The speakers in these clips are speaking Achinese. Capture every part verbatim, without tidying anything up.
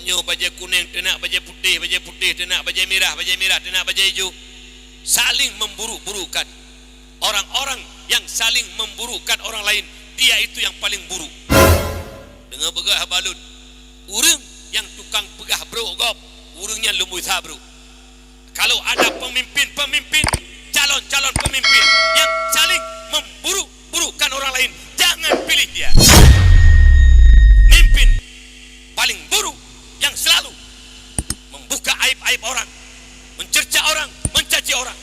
Nyoe bajée kunéng teunak bajée putéh, bajée putéh teunak bajée mirah, bajée mirah teunak bajée ijo. Saling memburuk-burukkan. Orang-orang yang saling memburukkan orang lain, dia itu yang paling buruk. Deungoe peugah haba lôn, ureuëng nyang tukang peugah brok gob, ureuëng nyan lumboi sa brok. Kalau ada pemimpin-pemimpin, calon-calon pemimpin yang saling memburuk-burukkan orang lain, jangan pilih dia. Mimpin paling buruk yang selalu membuka aib-aib orang, mencerca orang, mencaci orang.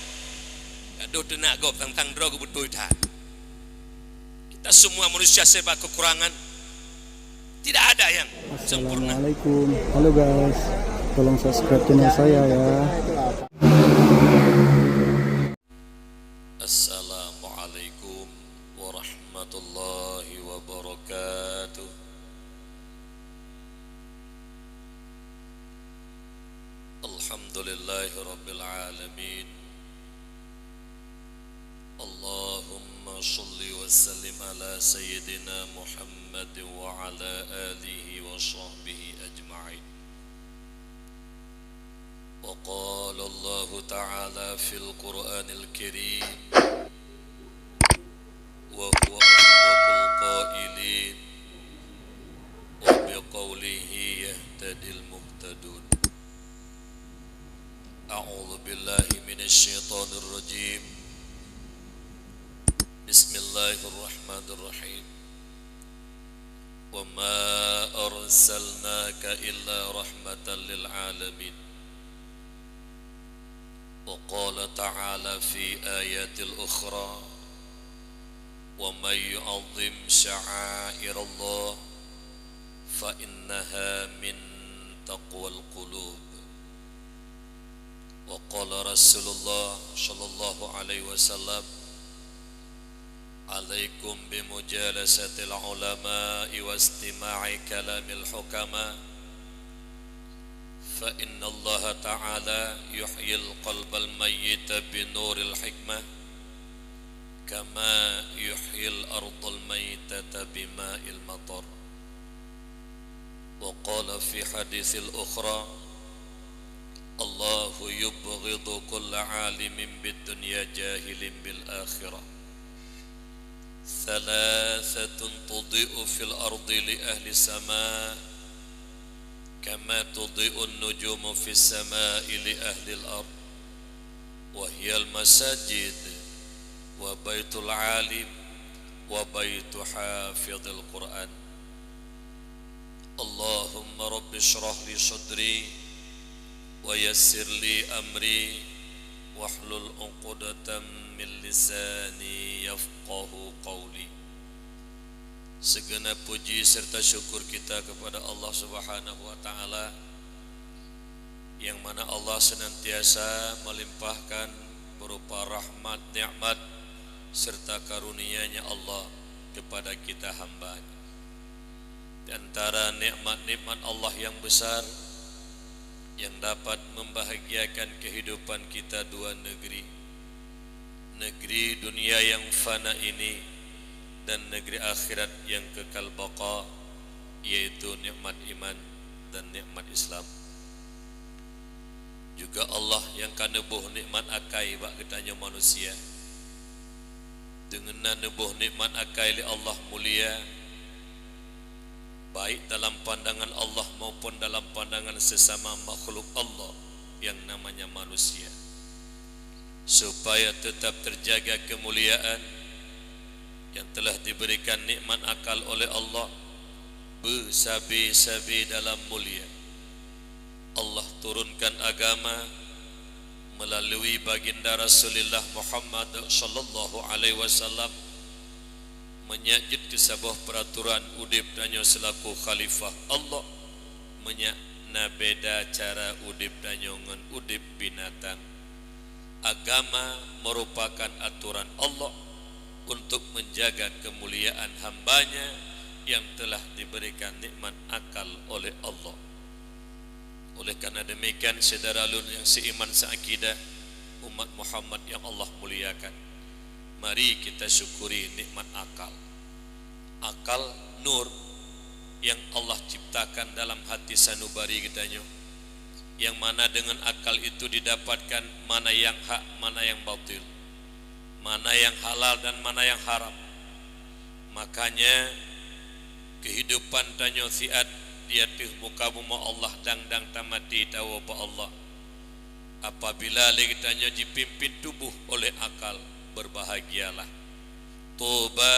Gadoh teunak gob sang-sang droe geubeutôi that. Kita semua manusia serba kekurangan. Tidak ada yang sempurna. Assalamualaikum. Halo guys, tolong subscribe channel saya ya. Assalamualaikum warahmatullahi wabarakatuh. Alhamdulillahirabbil alamin. Allahumma shalli wa sallim ala sayyidina Muhammad wa ala alihi wa sahbihi ajma'in. Wa qala Allahu ta'ala fil Qur'anil Karim, wa huwa asdaqul qailin, wa biqaulihi yahtadil muhtadun. A'udzu billahi minasy syaithanir rajim. Bismillahirrahmanirrahim. Wa ma arsalnaka illa rahmatan lil alamin. Wa qala ta'ala fi ayatil ukhra, wa may yu'azzim sya'airallah fa innaha min taqwal qulub. Wa qala Rasulullah sallallahu alaihi wasallam, alaikum bimujalasatil ulama'i wastima'i kalamil hukama, fa innallaha ta'ala yuhyil qalbal mayyita binuril hikmah, kama yuhyil ardal maitata bima'il matar. Wa qala fi haditsil ukhra, Allahu yubghidu kulla alimin bid dunya jahilin bil akhirah. Thalathatun tudhi'u fil ardi li ahli sama, kama tudhi'un nujumu fis sama'i li ahlil ard. Wa hiyal masajid, wa baitul alim, wa baitu hafidhil Qur'an. Allahumma rabbi shrah li sadri, wa yassir li amri, wahlul uqdatam min lisani yafqahu qawli. Segenap puji serta syukur kita kepada Allah Subhanahu wa Ta'ala, yang mana Allah senantiasa melimpahkan berupa rahmat, nikmat, serta karunia-Nya Allah kepada kita hamba-Nya. Di antara nikmat-nikmat Allah yang besar, yang dapat membahagiakan kehidupan kita dua negeri, negeri dunia yang fana ini dan negeri akhirat yang kekal baqa, yaitu nikmat iman dan nikmat Islam. Juga Allah nyang ka neuboh nikmat akai bak geutanyoe manusia. Deungon na neuboh nikmat akai lé Allah mulia, baik dalam pandangan Allah maupun dalam pandangan sesama makhluk Allah yang namanya manusia, supaya tetap terjaga kemuliaan yang telah diberikan nikmat akal oleh Allah, beusabe-sabe dalam mulia. Allah turunkan agama melalui baginda Rasulullah Muhammad sallallahu alaihi wasallam, meunyak jeuet keu saboh peuraturan udeb tanyoe seulaku khalifah Allah, meunyak na beda cara udeb tanyoe ngon udeb binatang. Agama merupakan aturan Allah untuk menjaga kemuliaan hamba-Nya yang telah diberikan nikmat akal oleh Allah. Oleh karena demikian, syedara lôn nyang seiman seakidah, umat Muhammad yang Allah muliakan, mari kita syukuri nikmat akal. Akal nur, yang Allah ciptakan dalam hati sanubari geutanyoe, yang mana dengan akal itu didapatkan mana yang hak, mana yang batil, mana yang halal dan mana yang haram. Makanya, kehidupan tanyoe siat di ateueh muka bumoe Allah dang-dang tamati tawoe bak Allah. Apabila lé geutanyoe jipimpin tuboh oleh akal, berbahagialah. Tuba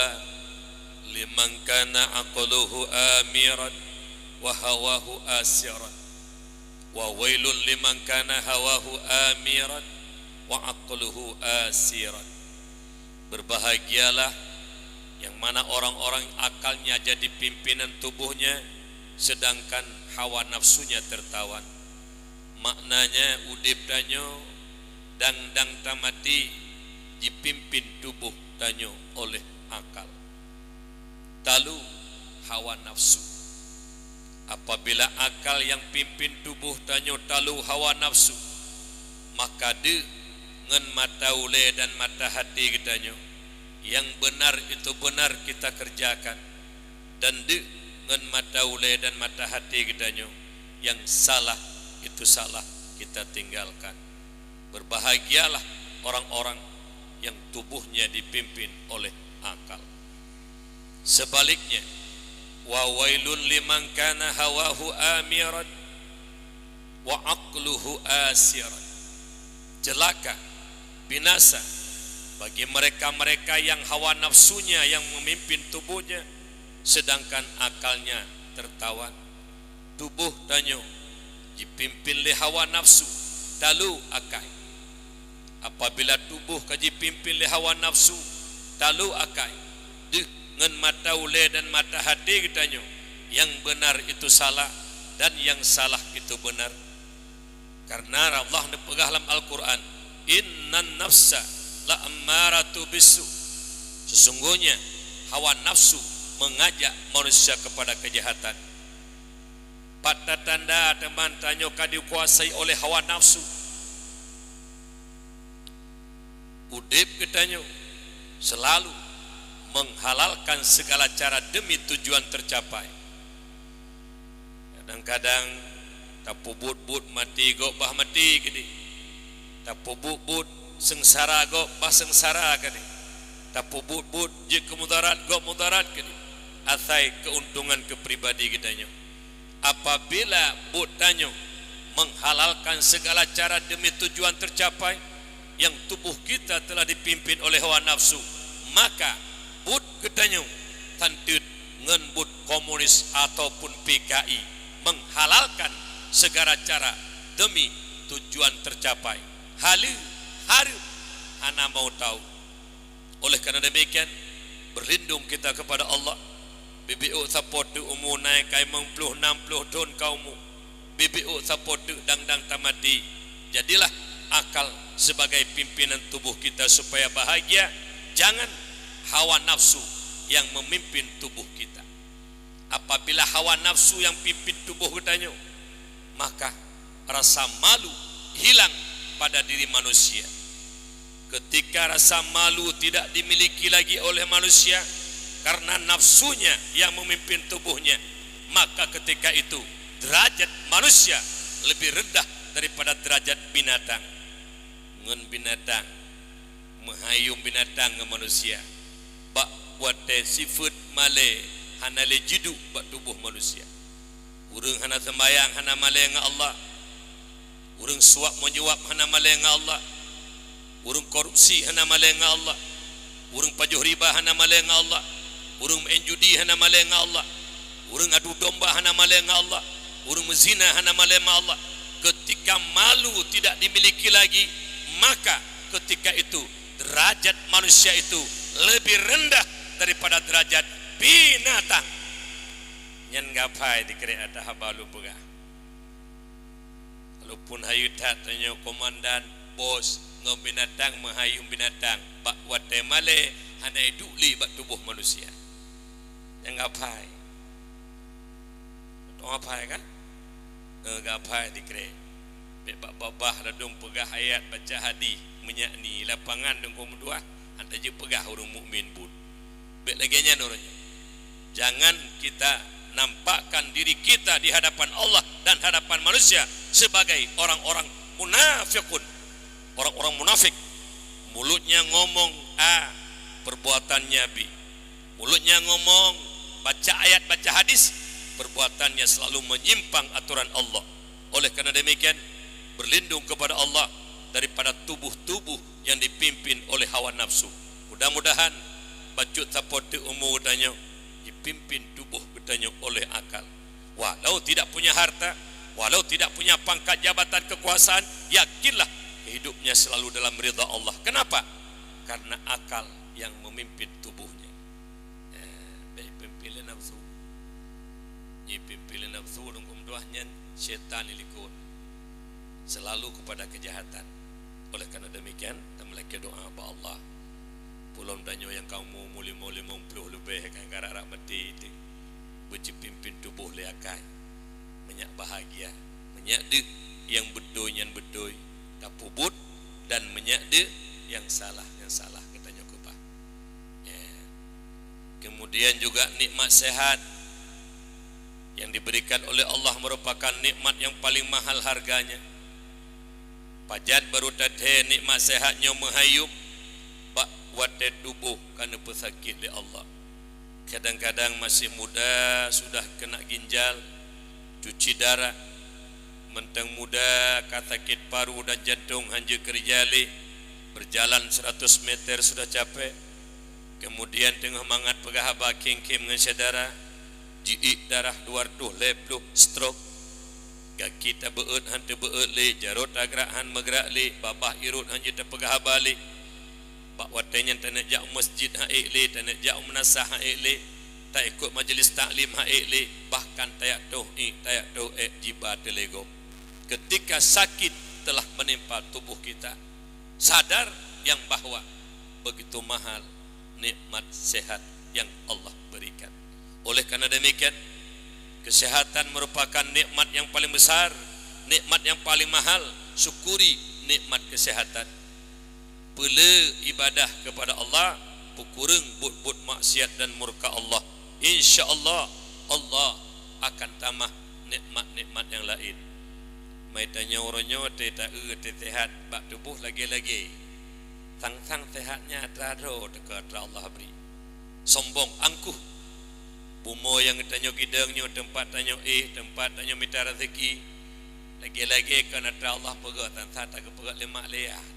liman kana aqluhu amiran wa hawahu asiran. Wa wailul liman kana hawahu amiran wa aqluhu asiran. Berbahagialah yang mana orang-orang akalnya jadi pimpinan tubuhnya, sedangkan hawa nafsunya tertawan. Maknanya, udeb tanyoe dang-dang tamati jipimpin tuboh tanyoe oleh akal. Talu hawa nafsu. Apabila akal yang pimpin tuboh tanyoe talu hawa nafsu, maka deuk ngon mata ulée dan mata hati geutanyoe, yang benar itu benar kita kerjakan, dan deuk ngon mata ulée dan mata hati geutanyoe, yang salah itu salah kita tinggalkan. Berbahagialah orang-orang yang tubuhnya dipimpin oleh akal. Sebaliknya, wa wailun liman kana hawahu amiran wa aqluhu asiran. Celaka, binasa bagi mereka-mereka yang hawa nafsunya yang memimpin tubuhnya, sedangkan akalnya tertawan. Tuboh tanyoe jipimpin lé hawa nafsu, talu akai. Apabila tuboh ka jipimpin lé hawa nafsu, talu akai, deuk ngon mata ulée dan mata hati geutanyoe, yang benar itu salah dan yang salah itu benar. Karena Allah neupeugah lam Al-Quran, "Innan nafsa la ammaratu bisu." Sesungguhnya hawa nafsu mengajak manusia kepada kejahatan. Pat tatanda teuma tanyoe ka dikuasai oleh hawa nafsu? Udeb geutanyoe selalu menghalalkan segala cara demi tujuan tercapai. Kadang-kadang tapeubuet-buet maté gob bah maté keudeh. Tapeubuet-buet seungsara gob bah seungsara keudeh. Tapeubuet-buet jeuet keu mudarat gob mudarat keudeh. Asai keuntungan keu pribadi geutanyoe. Apabila buet tanyoe menghalalkan segala cara demi tujuan tercapai yang tubuh kita telah dipimpin oleh hawa nafsu, maka buet geutanyoe tanteut ngon buet komunis ataupun P K I, menghalalkan segala cara demi tujuan tercapai. Haleue, hareuem, hana mau tau. Oleh karena demikian, berlindung kita kepada Allah. Bibiôk sapoe teuk umu naik ka limong ploh, enam ploh thon ka umu. Bibiôk sapoe teuk dang-dang tamati. Jadilah akal sebagai pimpinan tubuh kita supaya bahagia. Jangan hawa nafsu yang memimpin tubuh kita. Apabila hawa nafsu yang pimpin tubuh geutanyoe, maka rasa malu hilang pada diri manusia. Ketika rasa malu tidak dimiliki lagi oleh manusia karena nafsunya yang memimpin tubuhnya, maka ketika itu derajat manusia lebih rendah daripada derajat binatang. Ngon binatang, meuhayum binatang ngon manusia. Bak watée sifeuet malée hana lé jiduek bak tuboh manusia. Ureuëng hana seumbahyang hana malée ngon Allah. Ureuëng suap menyuap hana malée ngon Allah. Ureuëng korupsi hana malée ngon Allah. Ureuëng pajoh riba hana malée ngon Allah. Ureuëng maén judi hana malée ngon Allah. Ureuëng adu domba hana malée ngon Allah. Ureuëng meuzina hana malée ngon Allah. Ketika malu tidak dimiliki lagi, maka ketika itu derajat manusia itu lebih rendah daripada derajat binatang. Nyan gapai dikreun ata haba lôn peugah. Walaupun hayeu that tanyoe komandan, bos, ngon binatang meuhayum binatang, bak watée malée hana iduek lé bak tuboh manusia. Nyang gapai. Tong gapai kan? Eh, gapai dikreun. Bék bak babah ladom peugah ayat baca hadis meunyak ni lapangan dengko meuduah, hana jeuet peugah ureuëng mukmin buet. Bék lagée nyan ureuëng nyoe. Jangan kita nampakkan diri kita di hadapan Allah dan hadapan manusia sebagai orang-orang munafiqun, orang-orang munafik. Mulutnya ngomong A, perbuatannya B. Mulutnya ngomong, baca ayat, baca hadis, perbuatannya selalu menyimpang aturan Allah. Oleh karena demikian, berlindung kepada Allah daripada tubuh-tubuh yang dipimpin oleh hawa nafsu. Mudah-mudahan bacut sapoe teuk umu geutanyoe dipimpin tubuh geutanyoe oleh akal. Walau tidak punya harta, walau tidak punya pangkat jabatan kekuasaan, yakinlah hidupnya selalu dalam ridha Allah. Kenapa? Karena akal yang memimpin tubuhnya. Eh, bèk pimpin lé nafsu. Nyi pimpin lé nafsu dong kum tuah nyan syaitan di likot. Selalu kepada kejahatan. Oleh karena demikian, tameulakèe doa bak Allah. Pulom tanyoe nyang ka umu-umu limong, limong ploh leubeh kan ka rap-rap maté teuh. Beujipimpin tuboh lé akai. Meunyak bahagia, meunyak deuh nyang beutôi nyan beutôi tapeubuet, dan meunyak deuh nyang salah, nyang salah geutanyoe keubah. Ya. Kemudian juga nikmat sehat yang diberikan oleh Allah merupakan nikmat yang paling mahal harganya. Pajan barô tathèe nikmat sehat nyoe meuhayub bak watèe tuboh ka neupeusakét lé Allah. Kadang-kadang masih muda sudah kena ginjal, cuci darah, mantong muda ka sakét paru dan jantung hana jeuet keureuja lé, berjalan seratus meter sudah capek. Kemudian teungoh mangat peugah haba khém-khém ngon syedara, jiék darah dua reutôh lhèe ploh, stroke. Gaki tabeuet hana teubeuet lé, jaroe tagrak hana meugrak lé, babah irot hana jeuet tapeugah haba lé. Bak watèe nyan taneuk jak u masjid han ék lé, taneuk jak u meunasah han ék lé, taikot majlis taklim han ék lé, bahkan tajak toh ék, tajak toh ék jiba teuligom. Ketika sakit telah menimpa tubuh kita, sadar yang bahwa begitu mahal nikmat sehat yang Allah berikan. Oleh karena demikian, kesehatan merupakan nikmat yang paling besar, nikmat yang paling mahal. Syukuri nikmat kesehatan. Peulé ibadah kepada Allah, peukureueng buet-buet maksiat dan murka Allah. Insya Allah, Allah akan tamah nikmat-nikmat nyang laén. Mai tanyoe uroe nyoe watèe ta-eu watèe seuhat bak tuboh lagèe-lagèe. Sang-sang seuhat nyan atra droe teuka atra Allah bri. Sombong, angkuh. Bumoe nyang tanyoe gidong nyoe, teumpat tanyoe éh, teumpat tanyoe mita raseuki. Lagèe-lagèe kon atra Allah peugöt, sang-sang tageupeugöt lé mak lé yah.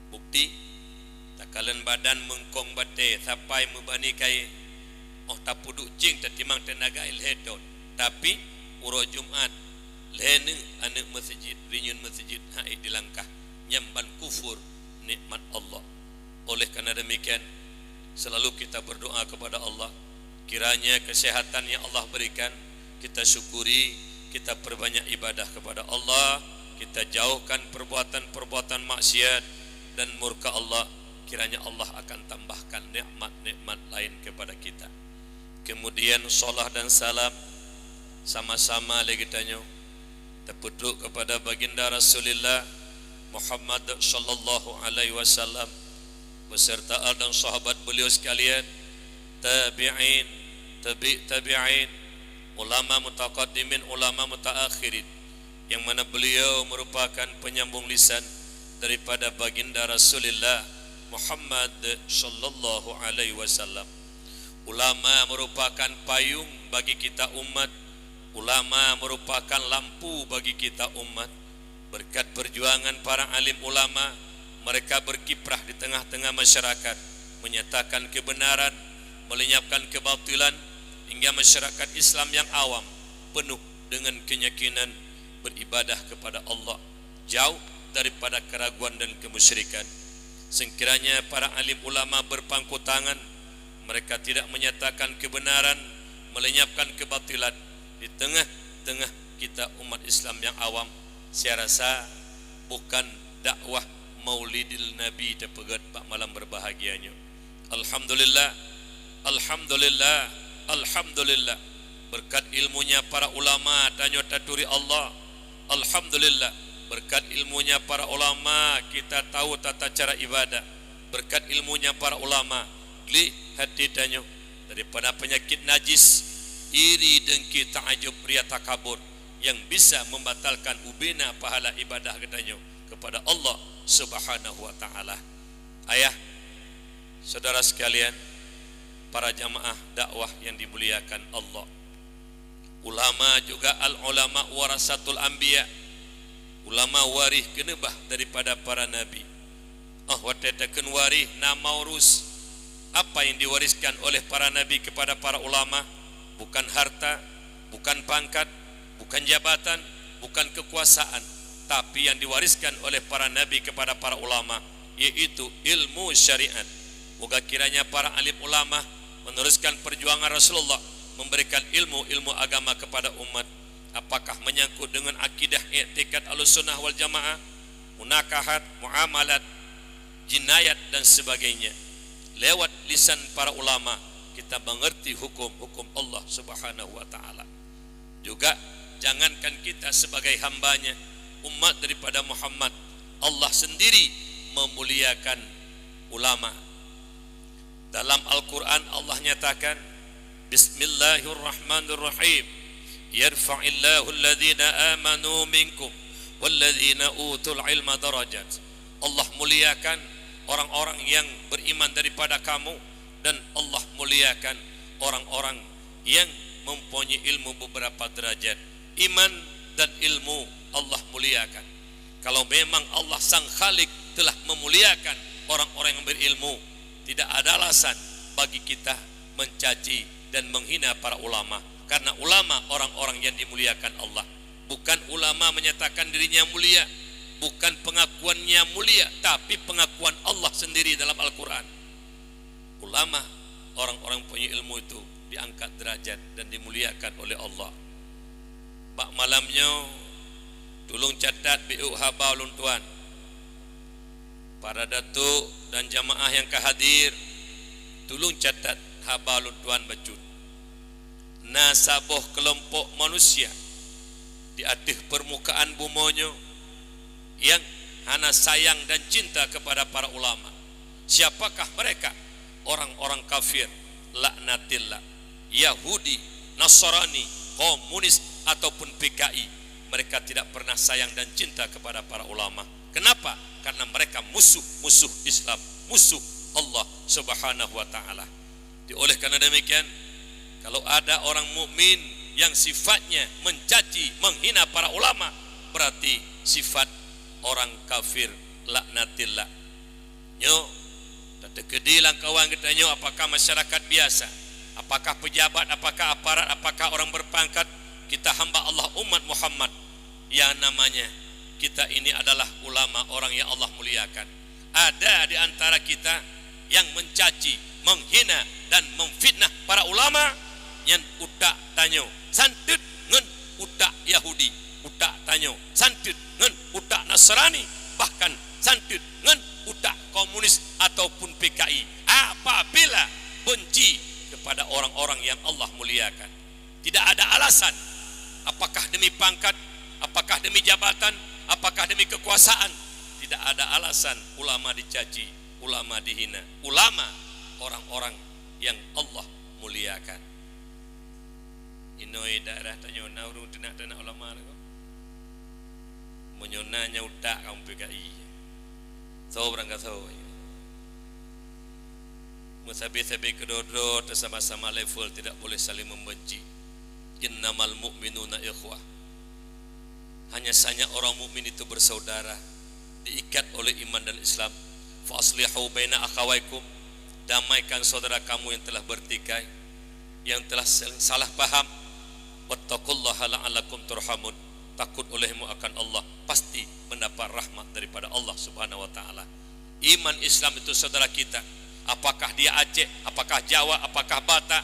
Bukti, takalon badan meungkong batèe, sapai meubani kayèe, 'oh tapeuduek cieng tatimang teunaga lhèe thon. Tapi, uroe Jumat, lhèe neuh aneuk meuseujid, rinyueng meuseujid han ék dilangkah. Nyan ban kufur nikmat Allah. Oleh karena demikian, selalu kita berdoa kepada Allah, kiranya kesehatan yang Allah berikan, kita syukuri, kita perbanyak ibadah kepada Allah, kita jauhkan perbuatan-perbuatan maksiat dan murka Allah, kiranya Allah akan tambahkan nikmat-nikmat lain kepada kita. Kemudian salat dan salam sama-sama lé geutanyoe tapeutrok kepada Baginda Rasulullah Muhammad sallallahu alaihi wasallam beserta al dan sahabat beliau sekalian, tabi'in, tabi' tabi'in, ulama mutaqaddimin, ulama mutaakhirin, yang mana beliau merupakan penyambung lisan daripada Baginda Rasulullah Muhammad sallallahu alaihi wasallam. Ulama merupakan payung bagi kita umat. Ulama merupakan lampu bagi kita umat. Berkat perjuangan para alim ulama, mereka berkiprah di tengah-tengah masyarakat, menyatakan kebenaran, melenyapkan kebatilan, hingga masyarakat Islam yang awam penuh dengan keyakinan beribadah kepada Allah, jauh daripada keraguan dan kemusyrikan. Sekiranya para alim ulama berpangku tangan, mereka tidak menyatakan kebenaran, melenyapkan kebatilan di tengah-tengah kita umat Islam yang awam, saya rasa bukan dakwah Maulidil Nabi tapeugöt bak malam berbahagia nyoe. Alhamdulillah, alhamdulillah, alhamdulillah. Berkat ilmunya para ulama tanyoe taturi Allah. Alhamdulillah, berkat ilmunya para ulama kita tahu tata cara ibadah. Berkat ilmunya para ulama, gleh hati tanyoe daripada penyakit najis, iri, dengki, ta'ajub, ria, takabur yang bisa membatalkan ubena pahala ibadah geutanyoe kepada Allah Subhanahu wa Ta'ala. Ayah, saudara sekalian, para jamaah dakwah yang dimuliakan Allah. Ulama juga, al-ulama warasatul anbiya. Ulama waréh keuneubah daripada para nabi. Ah, watée takheun waréh na maurus. Apa yang diwariskan oleh para nabi kepada para ulama? Bukan harta, bukan pangkat, bukan jabatan, bukan kekuasaan, tapi yang diwariskan oleh para nabi kepada para ulama, yaitu ilmu syariat. Moga kiranya para alim ulama meneruskan perjuangan Rasulullah memberikan ilmu-ilmu agama kepada umat. Apakah menyangkut dengan akidah, iktikad Ahlussunnah wal Jamaah, munakahat, muamalat, jinayat dan sebagainya. Lewat lisan para ulama kita mengerti hukum-hukum Allah Subhanahu wa Ta'ala. Juga jangankan kita sebagai hambanya, umat daripada Muhammad, Allah sendiri memuliakan ulama. Dalam Al-Quran Allah nyatakan, "Bismillahirrahmanirrahim. Yarfa'illahu alladhina amanu minkum walladhina utul ilma darajat." Allah muliakan orang-orang yang beriman daripada kamu, dan Allah muliakan orang-orang yang mempunyai ilmu beberapa derajat. Iman dan ilmu Allah muliakan. Kalau memang Allah Sang Khalik telah memuliakan orang-orang yang berilmu, tidak ada alasan bagi kita mencaci dan menghina para ulama, karena ulama orang-orang yang dimuliakan Allah. Bukan ulama menyatakan dirinya mulia, bukan pengakuannya mulia, tapi pengakuan Allah sendiri dalam Al-Quran. Ulama, orang-orang punya ilmu itu diangkat derajat dan dimuliakan oleh Allah. Bak malam nyoe, tulung catat biuk haba ulôn tuan. Para datuk dan jamaah yang ka hadir, tulung catat haba ulôn tuan bacut. Na saboh keulompok manusia di ateueh peurmukaan bumoe nyoe nyang hana sayang dan cinta kepada para ulama. Siapakah mereka? Orang-orang kafir, laknatillah, Yahudi, Nasrani, komunis, ataupun P K I. Mereka tidak pernah sayang dan cinta kepada para ulama. Kenapa? Karena mereka musuh-musuh Islam, musuh Allah Subhanahu wa Ta'ala. Di, oleh karena demikian, kalau ada orang mukmin yang sifatnya mencaci, menghina para ulama, berarti sifat orang kafir, laknatillah. Nyoe, tateukeudi lam kawan geutanyoe, apakah masyarakat biasa, apakah pejabat, apakah aparat, apakah orang berpangkat, kita hamba Allah, umat Muhammad, yang namanya kita ini adalah ulama, orang yang Allah muliakan. Ada di antara kita yang mencaci, menghina, dan memfitnah para ulama, nyan utak tanyoe santeut ngon utak Yahudi, utak tanyoe santeut ngon utak Nasrani, bahkan santeut ngon utak komunis ataupun P K I, apabila benci kepada orang-orang yang Allah muliakan. Tidak ada alasan, apakah demi pangkat, apakah demi jabatan, apakah demi kekuasaan, tidak ada alasan ulama dicaci, ulama dihina. Ulama orang-orang yang Allah muliakan. Inoi daerah tanyoe na ureuëng teunak-teunak ulama lagoe. Meunyoe na nyang utak kamoe P K I. Soe barangkasoe. Meusabe-sabe keudroe-droe teusama-sama level, tidak boleh saling membenci. Innamal mu'minuna ikhwah. Hanya saja orang mukmin itu bersaudara, diikat oleh iman dan Islam. Fa aslihu baina akhawaikum, damaikan saudara kamu yang telah bertikai, yang telah sel-, salah paham. Wattaqullaha la'allakum turhamun, takut olehmu akan Allah, pasti mendapat rahmat daripada Allah Subhanahu wa Ta'ala. Iman Islam itu saudara kita, apakah dia Aceh, apakah Jawa, apakah Batak,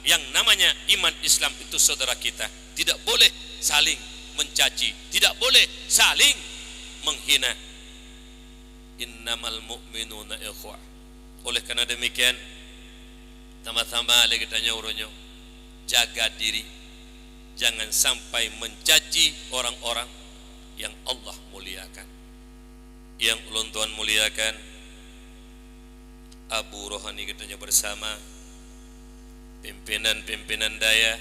yang namanya iman Islam itu saudara kita. Tidak boleh saling mencaci, tidak boleh saling menghina. Innamal mu'minuna ikhwah. Oleh karena demikian, sama-sama lé geutanyoe uroe nyoe jaga diri, jangan sampai mencaci orang-orang yang Allah muliakan. Yang ulôn tuan muliakan, Abu Rohani geutanyoe bersama, pimpinan-pimpinan dayah,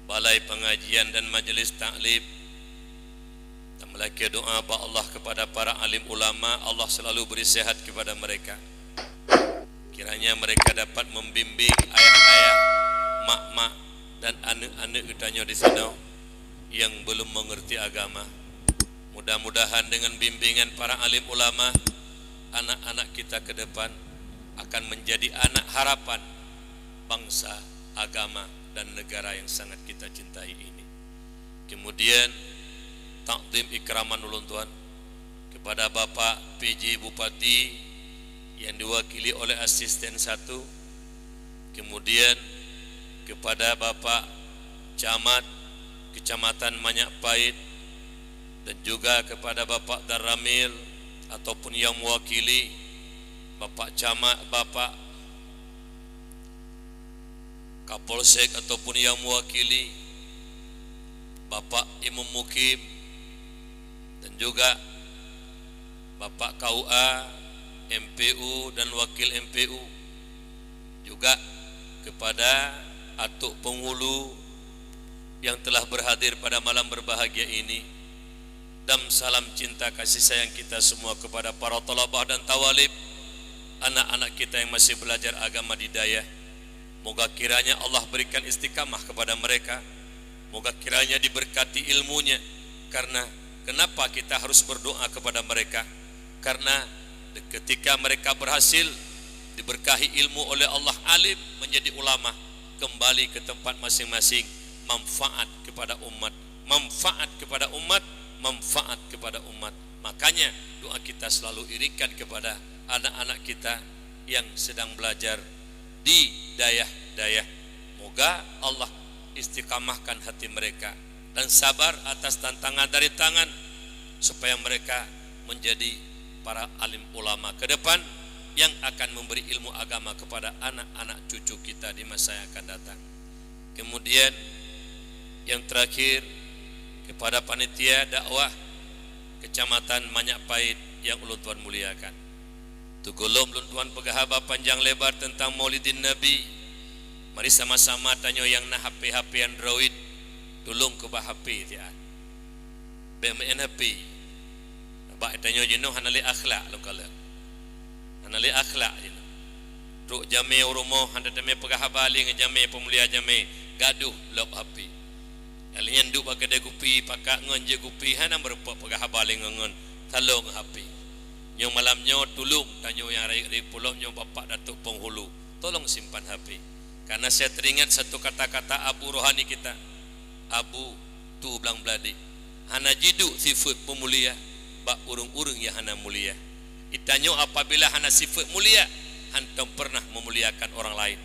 balai pengajian dan majelis taklim. Dan melakée doa bak Allah kepada para alim ulama, Allah selalu beri sehat kepada mereka. Kiranya mereka dapat membimbing ayah-ayah, mak-mak, dan aneuk-aneuk geutanyoe di sinoe yang belum mengerti agama. Mudah-mudahan dengan bimbingan para alim ulama, anak-anak kita ke depan akan menjadi anak harapan bangsa, agama, dan negara yang sangat kita cintai ini. Kemudian, takdim ikraman ulôn tuan kepada Bapak P J Bupati yang diwakili oleh asisten satu, kemudian kepada Bapak Camat Kecamatan Manyak Pait, dan juga kepada Bapak Danramil ataupun yang mewakili, Bapak Camat, Bapak Kapolsek ataupun yang mewakili, Bapak Imum Mukim, dan juga Bapak K U A, M P U, dan Wakil M P U, juga kepada Atuk Penghulu yang telah berhadir pada malam berbahagia ini. Dan salam cinta kasih sayang kita semua kepada para talabah dan tawalib, anak-anak kita yang masih belajar agama di dayah. Moga kiranya Allah berikan istiqamah kepada mereka. Moga kiranya diberkati ilmunya. Karena kenapa kita harus berdoa kepada mereka? Karena ketika mereka berhasil, diberkahi ilmu oleh Allah, alim, menjadi ulama, kembali ke tempat masing-masing, manfaat kepada umat, manfaat kepada umat, manfaat kepada umat. Makanya, doa kita selalu iringkan kepada anak-anak kita yang sedang belajar di dayah-dayah. Moga Allah istiqamahkan hati mereka dan sabar atas tantangan dan rintangan, supaya mereka menjadi para alim ulama ke depan yang akan memberi ilmu agama kepada anak-anak cucu kita di masa yang akan datang. Kemudian, yang terakhir, kepada panitia dakwah Kecamatan Manyak Pait yang ulôn tuan muliakan. Teungoh lom lôn tuan peugah haba panjang lebar tentang Maulidin Nabi. Mari sama-sama tanyoe nyang na H P-H P Android, tulông keubah H P siat. Bék meu'en H P. Bak tanyoe jinoe hana lé akhlak lôn kalon. Hana lé akhlak jinoe. Trok jamé u rumoh, hana teumé peugah haba lé ngon jamé, peumulia jamé, gadoh lom H P. Nyang lheueh nyan duek bak keudè kupi, pakat ngon jeuet kupi, hana meurumpok peugah haba lé ngon-ngon, talông H P. Nyoe malam nyoe tulông tanyoe nyang rayeuk-rayeuk pulo nyoe Bapak Datuk Penghulu, tolong simpan H P. Karena saya teringat satu kata-kata abu rohani kita, Abu Tu Blang Bladik, hana jiduek sifeuet peumulia bak ureuëng-ureuëng nyang hana mulia. Geutanyoe apabila hana sifeuet mulia, hántom peureunah meumuliakan ureuëng laén.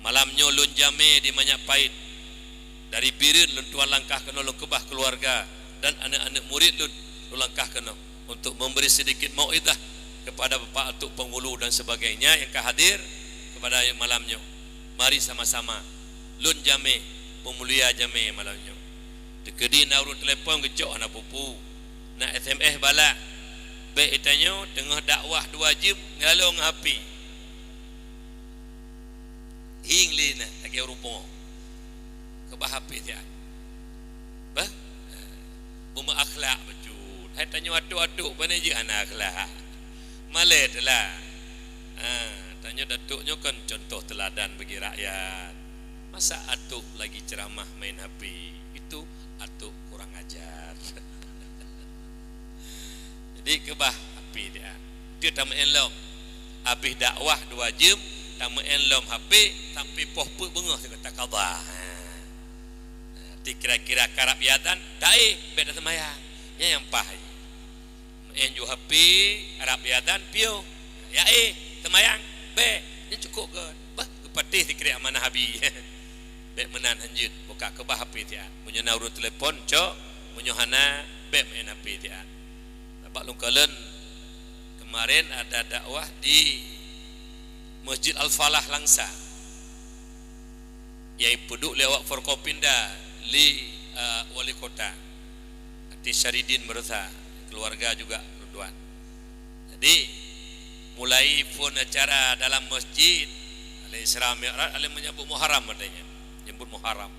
Malam nyoe lôn jamé di Manyak Pait. Dari Bireuen lôn tuan langkah keunoe lôn keubah keuluwarga dan aneuëk-aneuëk murit lôn, lôn langkah keunoe untuk memberi sedikit mau'izah kepada Bapak Atuk Penghulu dan sebagainya nyang ka hadir kepada malam nyoe. Mari sama-sama lôn jamé, peumulia jamé malam nyoe. Teukeudi na ureuëng telepon geucok hana peue-peue, na S M S balah. Bék geutanyoe teungoh dakwah dua jeuem ngalong H P. Hieng lé na lagée rumoh. Keubah H P siat. Bah? Beumeuakhlak bacut. Hai tanyoe atuk-atuk pane jih hana akhlak. Malée teulah. Ha, tanyoe datuk nyoe kan contoh teuladan bagi rakyat. Masa atuk lagi ceramah main H P? Itu atuk kurang ajar. Jadi keubah H P siat. Teu tameu'en lom. Habéh dakwah dua jeuem, tameu'en lom H P, sampai poh peuet beungoh sigoe takabah. Ha. Ti kira-kira karab azan, taéh, bék taseumayang. Nyan nyang paih. Meu'en ju H P, karab azan, piôh. Ya éh, seumayang, bék. Nyan cukôp gét. Bah, geupatéh sikrék amanah Abi. Bék meunan hanjeuet, buka keubah H P siat. Meunyoe na ureuëng telepon, cok. Meunyoe hana, bék meu'en H P siat. Bak lôn kalon, kemarin ada dakwah di Masjid Al-Falah Langsa. Nyang peuduek lé awak Forkopimda lé, eh, wali kota. Artis Syaridin Meureusa, keluarga juga keureuduan. Jadi, mulai phon acara dalam masjid, Al-Isra Mi'raj, ada menyebut Muharram katanya. Nyebut Muharram.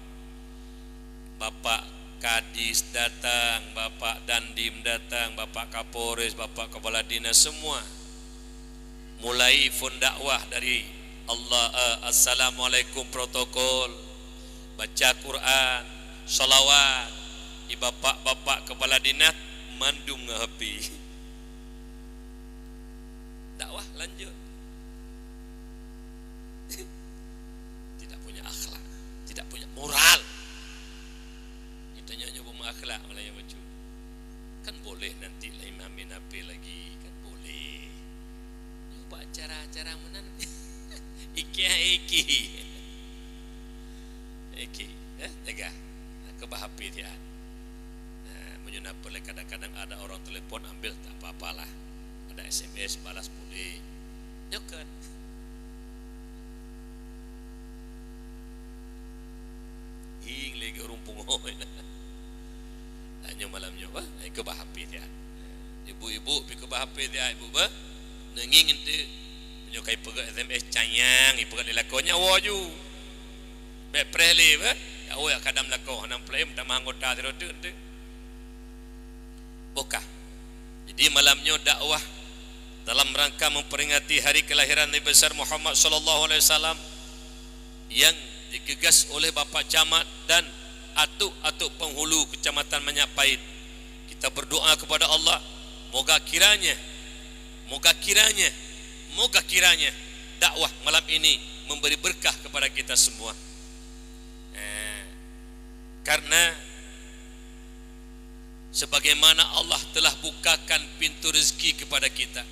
Bapak Kadis datang, Bapak Dandim datang, Bapak Kapolres, Bapak Kepala Dinas, semua. Mulai phon dakwah dari Allah, eh, assalamualaikum protokol, baca Quran, salawat, di bapak-bapak kepala dinas mandum ngon H P. Dakwah lanjut. Tidak punya akhlak, tidak punya moral. Kita nyoe nyoe beumeuakhlak malah nyang bacut. Kan boleh nanti lagi main H P lagi, kan boleh. Nyoe bak cara-cara meunan. Iki, iki. Iki, eh, jaga. Keubah H P siat. Nah, meunyoe na peureulee kadang-kadang ada orang telepon, ambil, tak apa-apalah. Ada S M S, balas boleh. Nyoe kan. Hieng lé ureueng pungo. Nyoe malam nyoe bah, ai keubah H P siat. Ibu-ibu pi keubah H P siat ibu bah. Neungieng enteuk. Meunyoe kai peugah S M S canyang, ipeugah lé lakoe nyan woe ju. Bèk preh lé bah. Ya woe kadam lakoe, hana plém tamah anggota sidroe teuk enteuk. Bukah. Jadi malam nyoe dakwah dalam rangka memperingati hari kelahiran Nabi besar Muhammad sallallahu alaihi wasallam yang digegas oleh Bapak Camat dan atuk-atuk penghulu Kecamatan Manyak Pait. Kita berdoa kepada Allah, moga kiranya, moga kiranya, moga kiranya dakwah malam ini memberi berkah kepada kita semua. Eh, karena sebagaimana Allah telah bukakan pintu rezeki kepada kita,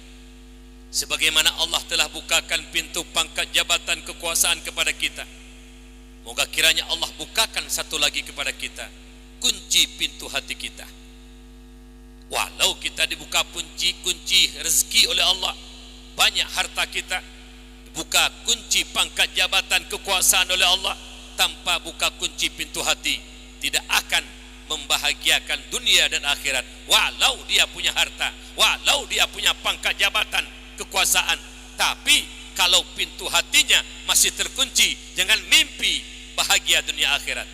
sebagaimana Allah telah bukakan pintu pangkat jabatan kekuasaan kepada kita, moga kiranya Allah bukakan satu lagi kepada kita, kunci pintu hati kita. Walau kita dibuka kunci, kunci rezeki oleh Allah, banyak harta kita, buka kunci pangkat jabatan kekuasaan oleh Allah, tanpa buka kunci pintu hati, tidak akan membahagiakan dunia dan akhirat. Walau dia punya harta, walau dia punya pangkat jabatan, kekuasaan, tapi kalau pintu hatinya masih terkunci, jangan mimpi bahagia dunia akhirat.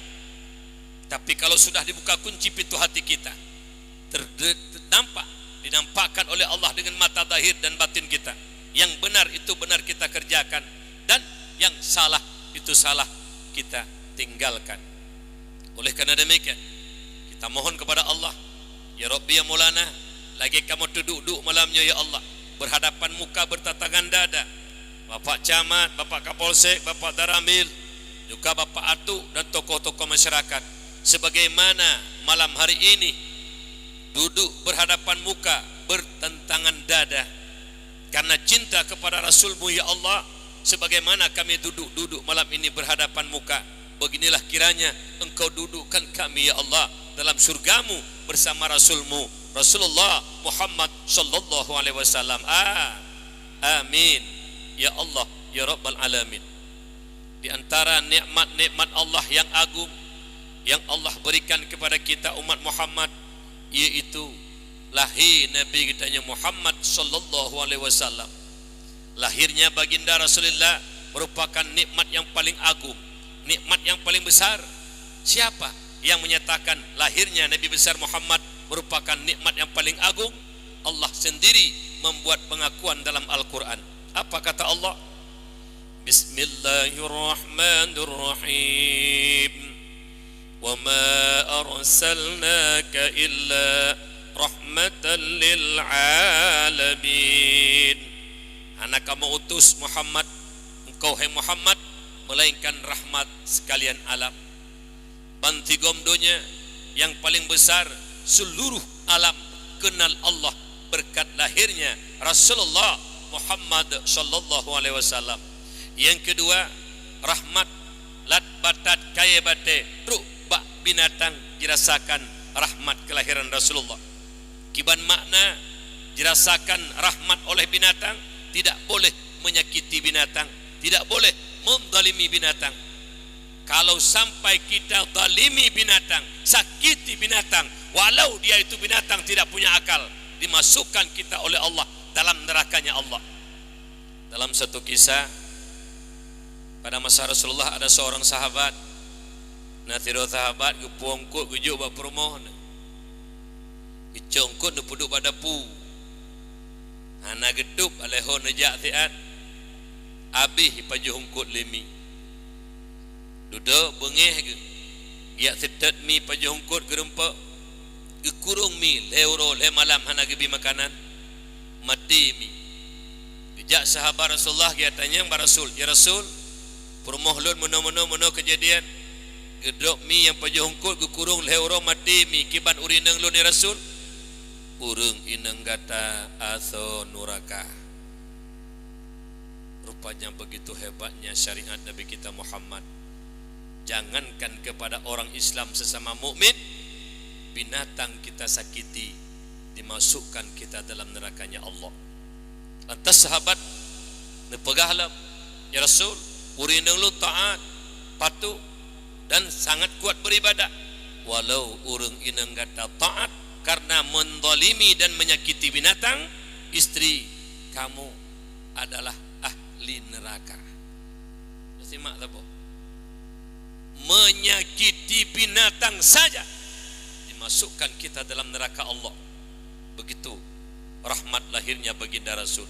Tapi kalau sudah dibuka kunci pintu hati kita, ter-, ter-, nampak, dinampakkan oleh Allah dengan mata zahir dan batin kita. Yang benar itu benar kita kerjakan, dan yang salah itu salah kita tinggalkan. Oleh karena demikian, kita mohon kepada Allah, "Ya Rabbi, ya Maulana, lagèe kamoe duek-duek malam nyoe, ya Allah, berhadapan muka, bertatangan dada, Bapak Camat, Bapak Kapolsek, Bapak Danramil, juga Bapak Atuk dan tokoh-tokoh masyarakat, sebagaimana malam hari ini duduk berhadapan muka, bertentangan dada karena cinta kepada Rasul-Mu, ya Allah, sebagaimana kami duduk-duduk malam ini berhadapan muka, beginilah kiranya Engkau dudukkan kami, ya Allah, dalam surga-Mu bersama Rasul-Mu, Rasulullah Muhammad sallallahu alaihi wasallam. Ah. Amin. Ya Allah, ya Rabbal Alamin. Di antara nikmat-nikmat Allah yang agung yang Allah berikan kepada kita umat Muhammad, yaitu lahir Nabi kita nyoe Muhammad sallallahu alaihi wasallam. Lahirnya Baginda Rasulullah merupakan nikmat yang paling agung, nikmat yang paling besar. Siapa yang menyatakan lahirnya Nabi besar Muhammad merupakan nikmat yang paling agung? Allah sendiri membuat pengakuan dalam Al-Quran. Apa kata Allah? Bismillahirrahmanirrahim. Wa ma arsalnaka illa rahmatan lil alamin. Hana kamoe utus Muhammad, engkau hai Muhammad, melainkan rahmat sekalian alam. Bansigom donya yang paling besar, seluruh alam kenal Allah berkat lahirnya Rasulullah Muhammad sallallahu alaihi wasallam. Yang kedua, rahmat lat batat kayèe batèe trok bak binatang jirasakan rahmat kelahiran Rasulullah. Kiban makna jirasakan rahmat oleh binatang, tidak boleh menyakiti binatang, tidak boleh menzalimi binatang. Kalau sampai kita zalimi binatang, sakiti binatang, walau dia itu binatang tidak punya akal, dimasukkan kita oleh Allah dalam nerakanya Allah. Dalam satu kisah, pada masa Rasulullah ada seorang sahabat Na sidroe sahabat geupuwoe eungkôt geujok bak peurumoh na. Geucok eungkôt neupeuduek bak dapu. Hana geutôb, alèh ho neujak siat, abéh pajoh eungkôt lé mi. Dudoe beungéh geuh, geujak seutôt mi pajoh eungkôt geurumpok, geukurong mi lhèe uroe lhèe malam hana geubri makanan, maté mi. Geujak sahabat Rasulullah geutanyong bak Rasul, "Ya Rasul, peurumoh lôn meunoe-meunoe meunoe keujadian, geudrop mi nyang pajoh eungkôt geukurong lhèe uroe maté mi, kiban ureueng inong lôn ya Rasul?" "Ureueng inong gata asoe nuraka." Rupanya begitu hebatnya syariat Nabi kita Muhammad. Jangankan kepada orang Islam sesama mukmin, binatang kita sakiti, dimasukkan kita dalam nerakanya Allah. Lantas sahabat neupeugah lom, "Ya Rasul, ureueng inong lôn taat, patuh, dan sangat kuat beribadah. Walau ureueng inong gata taat karena menzalimi dan menyakiti binatang, istri kamu adalah ahli neraka." Simak saboh. Menyakiti binatang saja dimasukkan kita dalam neraka Allah. Begitu rahmat lahirnya baginda Rasul.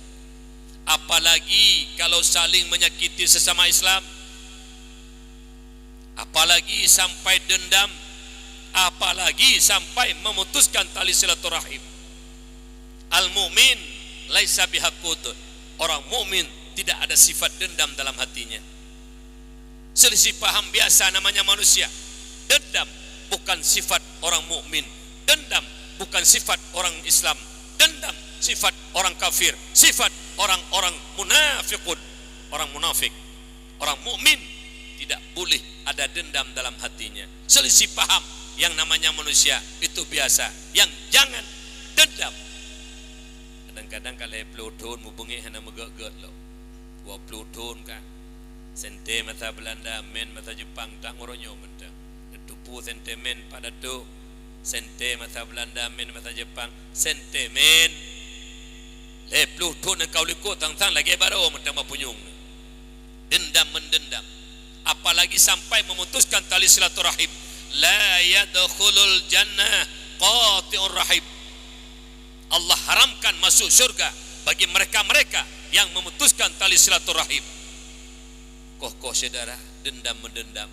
Apalagi kalau saling menyakiti sesama Islam. Apalagi sampai dendam, apalagi sampai memutuskan tali silaturahim. Al-mu'min laisa bihakud. Orang mukmin tidak ada sifat dendam dalam hatinya. Selisih paham biasa namanya manusia. Dendam bukan sifat orang mukmin. Dendam bukan sifat orang Islam. Dendam sifat orang kafir, sifat orang-orang munafikun, orang munafik. Orang mukmin tidak boleh ada dendam dalam hatinya. Selisih paham yang namanya manusia itu biasa. Yang jangan dendam. Kadang-kadang ka lhèe ploh thôn mubeungéh hana meugét-gét lom. Dua ploh thôn ka. Sente masa Belanda, mèn masa Jepang, tak ngon uroe nyoe mantong. Neuteupeue sente mèn Pak Datuk, sente masa Belanda, mèn masa Jepang, sente mèn. Lhèe ploh thôn nyang ka u likôt sang-sang lagèe barô mantong bak punyueng. Dendam mendendam. Apalagi sampai memutuskan tali silaturahim. La yadkhulul jannah qati'ur rahim. Allah haramkan masuk syurga bagi mereka-mereka yang memutuskan tali silaturahim. Koh-koh syedara, dendam mendendam.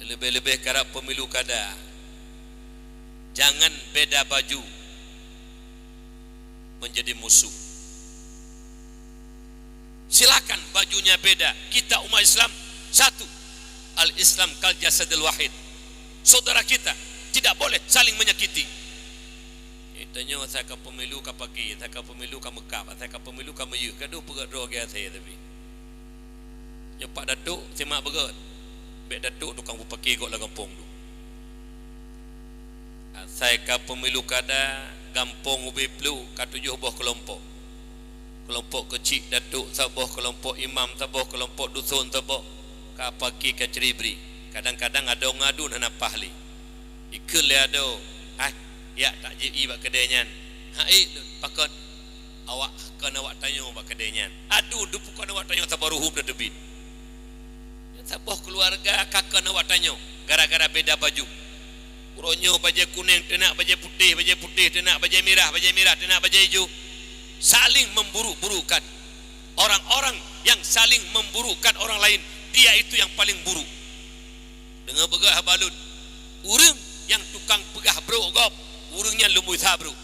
Leubeh-leubeh karab pemilu kada. Jangan beda baju menjadi musuh. Silakan bajunya beda. Kita umat Islam satu. Al-Islam kal jasadil wahid. Saudara kita tidak boleh saling menyakiti. Eh, tanyoe asai ka pemilu ka paki, asai ka pemilu ka meukab, asai ka pemilu ka meuyeuh, ka deuh peugah droe gaya saya tapi. Nyoe Pak Datuk, simak beugét. Bèk Datuk tukang peupaki gok lam gampông tu. Asai ka pemilu kada, gampông ubé pluek ka tujoh boh keulompok. Keulompok keuchik Datuk saboh, keulompok imam saboh, keulompok duson saboh. Ka paki ka ceuri-bri. Kadang-kadang adoe ngon aduen hana paih lé. Ikheun lé adoe, "Hai, jak tak jeuet ié bak keudè nyan." "Hai, pakon?" "Awak kon awak tanyoe bak keudè nyan." "Aduh, dipukon awak tanyoe saboh ruhuem na teubiet. Saboh keuluwarga ka kon awak tanyoe gara-gara beda baju. Uroe nyoe bajèe kunéng, teunak bajèe putéh, bajèe putéh, teunak bajèe mirah, bajèe mirah, teunak bajèe ijo." Saling memburuk-burukkan. Orang-orang yang saling memburukkan orang lain, dia itu yang paling buruk. Deungoe beugét haba lôn, ureueng nyang tukang peugah brôk gob, ureueng nyan lumboi sa brôk.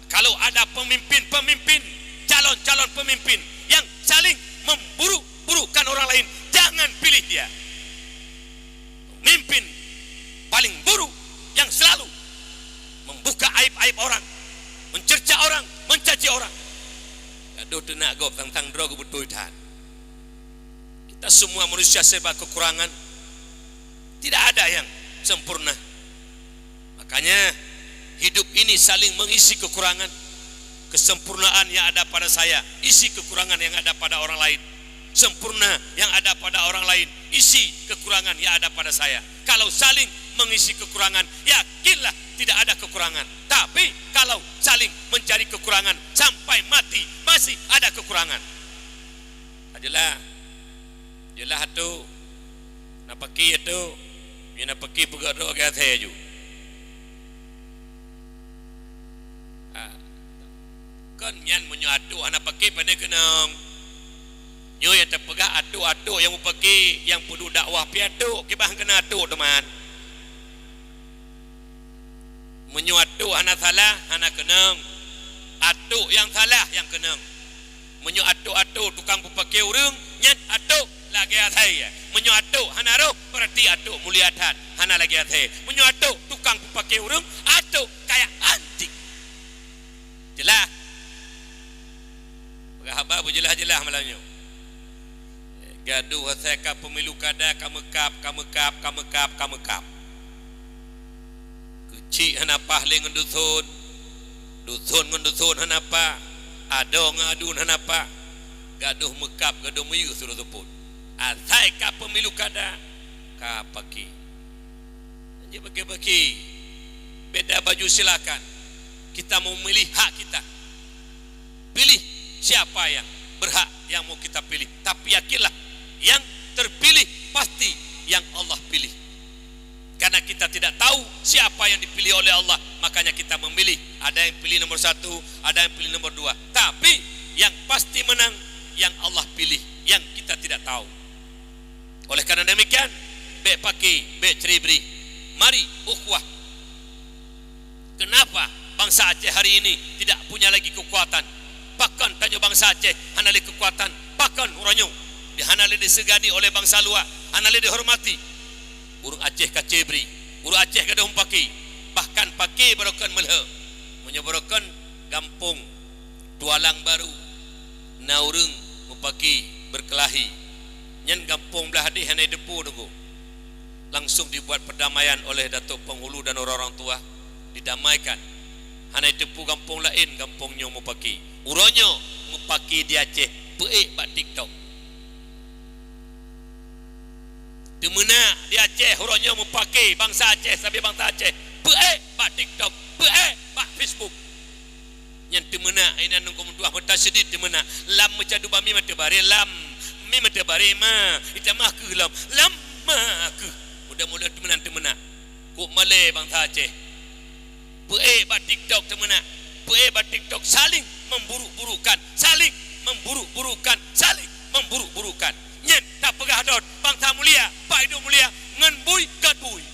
Kalau ada pemimpin-pemimpin, calon-calon pemimpin yang saling memburuk-burukkan orang lain, jangan pilih dia. Pemimpin paling buruk yang selalu membuka aib-aib orang, mencerca orang, mencaci orang. Gadoh teunak gob sang-sang droe geubeutôi that. Kita semua manusia serba kekurangan. Tidak ada yang sempurna. Makanya, hidup ini saling mengisi kekurangan. Kesempurnaan yang ada pada saya, isi kekurangan yang ada pada orang lain. Sempurna yang ada pada orang lain, isi kekurangan yang ada pada saya. Kalau saling mengisi kekurangan, yakinlah tidak ada kekurangan. Tapi, kalau saling mencari kekurangan, sampai mati masih ada kekurangan. Ajalah. Jeulaih tu. Na paki tu. Meunyoe na peuki peugah droe lagèe asèe ju. Ha. Kon nyan meunyoe atôk hana peuki, pane keunong. Nyoe nyang teupeugah atôk-atôk nyang meupeuki, nyang peuduek dakwah pih atôk, kiban keunong atôk teuma. Meunyoe atôk hana salah, hana keunong. Atôk nyang salah nyang keunong. Meunyoe atôk-atôk tukang peupeuki ureueng, nyan atôk lagèe asèe. Meunyoe atôk hana roh, berarti atôk mulia that, hana lagèe asèe. Meunyoe atôk tukang peupeuki ureueng, atôk kayak anjing. Jeulaih? Peugah haba beujeulaih-jeulaih malam nyoe. Gadoh asai ka pemilu kada, ka meukab, ka meukab, ka meukab, ka meukab. Keuchik hana paih lé ngon dusun, dusun ngon dusun hana paih, adoe ngon aduen hana paih. Gadoh meukab, gadoh meuyue sidroe seupôt. Asai ka pemilu kada, ka paki. Hana paki-paki. Beda baju silakan. Kita mau memilih hak kita. Pilih siapa yang berhak yang mau kita pilih. Tapi yakinlah, yang terpilih pasti yang Allah pilih. Karena kita tidak tahu siapa yang dipilih oleh Allah, makanya kita memilih. Ada yang pilih nomor satu, ada yang pilih nomor dua. Tapi yang pasti menang yang Allah pilih, yang kita tidak tahu. Oleh karena demikian, bèk paki, bèk ceuri-bri. Mari, ukhuwah. Kenapa bangsa Aceh hari ini tidak punya lagi kekuatan? Pakon tanyoe bangsa Aceh hana lé kekuatan? Pakon uroe nyoe di hana lé disegani oleh bangsa luwa, hana lé dihormati? Ureueng Aceh ka ceuri-bri, ureueng Aceh gadoh meupaki, bahkan paki barokon meulheueh. Meunyoe barokon gampông Tualang Baru na ureueng meupaki beukelahi. Nyan gampông blah deh hana jiteupeue teungku. Langsung dibuat perdamaian oleh Datuk Penghulu dan orang-orang tua, didamaikan. Hana jiteupeue gampông laén, gampông nyoe meupaki. Uroe nyoe meupaki di Aceh, peuék bak TikTok. Teumeunak di Aceh, uroe nyoe meupaki bangsa Aceh, sabe bangsa Aceh, peuék bak TikTok, peuék bak Facebook. Nyan teumeunak, inan nunggu meutuah meutasydid teumeunak. Lam meucadu bami meuteubari lam. Mi meuteubari ma. Itamah keu lam. Lam ma keu. Mudah-mudahan teumeunak, teumeunak. Kok malèe bangsa Aceh. Peuék bak TikTok teumeunak. Peuék bak TikTok saling memburuk-burukkan. Saling memburuk-burukkan. Saling memburuk-burukkan. Nyan tapeugah dot bangsa mulia, Pak Idung mulia, ngon bui gat bui.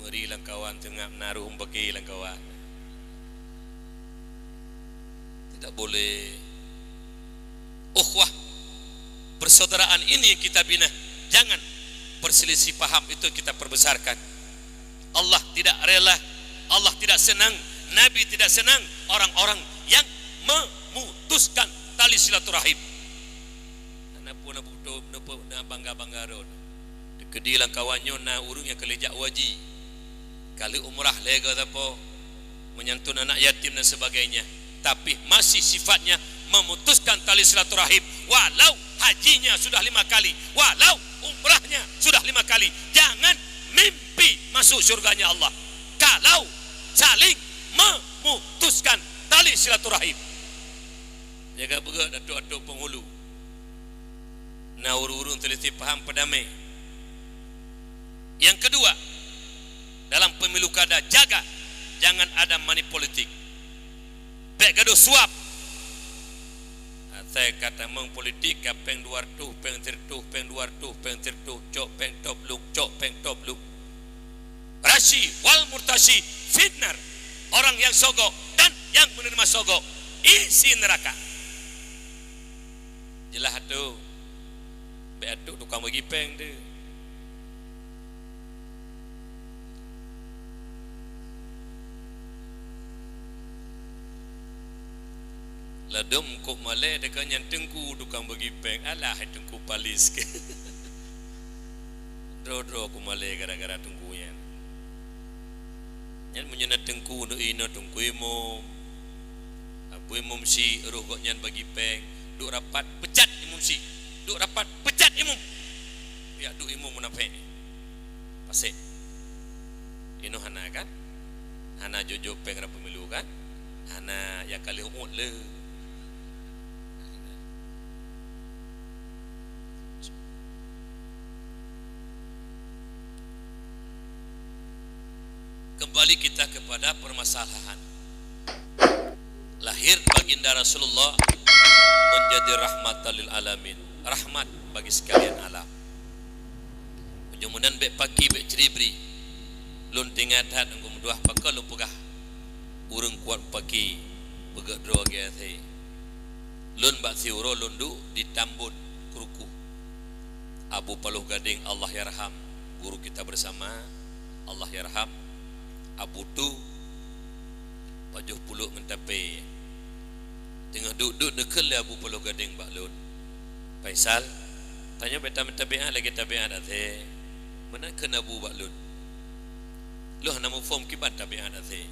Meuri lam kawan seungab na rhueng bagi lam kawan. Tidak boleh. Ukhuwah persaudaraan ini kita bina. Jangan perselisih paham itu kita perbesarkan. Allah tidak rela, Allah tidak senang, Nabi tidak senang orang-orang yang memutuskan tali silaturahim. Hana peue na bangga-bangga rot. Teukeudi lam kawan nyoe na ureueng nyang ka lheueh jak haji. Ka lheueh umrah lé geuh sapo, menyantun anak yatim dan sebagainya. Tapi masih sifatnya memutuskan tali silaturahim. Walau hajinya sudah lima kali, walau umrahnya sudah lima kali, jangan mimpi masuk syurganya Allah. Kalau saling memutuskan tali silaturahim. Jaga beugöt atôk-atôk penghulu. Na ureueng-ureueng seulisih paham, peudamé. Yang kedua, dalam pemilu kada, jaga jangan ada money politik. Bèk gadoh suap. Asai ka tamong politik, ka péng dua reutôh, péng sireutôh, péng dua reutôh, péng sireutôh, cok péng top luk, cok péng top luk. Rashi wal murtashi finnar. Orang yang sogok dan yang menerima sogok isi neraka. Jeulaih tu. Bèk atôk tukang bagi péng tu. Ladôm kok malèe teuka nyan teungku tukang bagi péng. Alah, hai teungku palis. Droe-droe ku malèe gara-gara teungku nyan. Nyan meunyoe na teungku, neuk inoe teungku imum. Abu imum si roh gobnyan bagi péng, duek rapat, peucat imum si. Duek rapat, peucat imum. Yak duek imum munafék. Pasék. Inoe hana kan? Hana jok-jok péng rab pemilu kan? Hana, ya kali uet le. Kembali kita kepada permasalahan. Lahir Baginda Rasulullah menjadi rahmatan lil alamin, rahmat bagi sekalian alam. Meunyoe meunan bèk paki, bèk ceuribri. Lôn teuingat that ngon meutuah pakon lôn peugah. Ureueng kuat paki, peugöt droe geuh asèe. Lôn bak siuroe lôn duek di Tambon, Kruku. Abu Paloh Gadeng, Allah yarham, guru kita bersama, Allah yarham. Abu Tu, pajoh puluk ngon tapè. Teungoh duek-duek neukheun lé Abu Paloh Gadeng bak lôn, "Faisal, tanyoe bèk tamè tabiat lagèe tabiat asèe." Meunan kheun Abu bak lôn. Lôn hana muphom kiban tabiat asèe.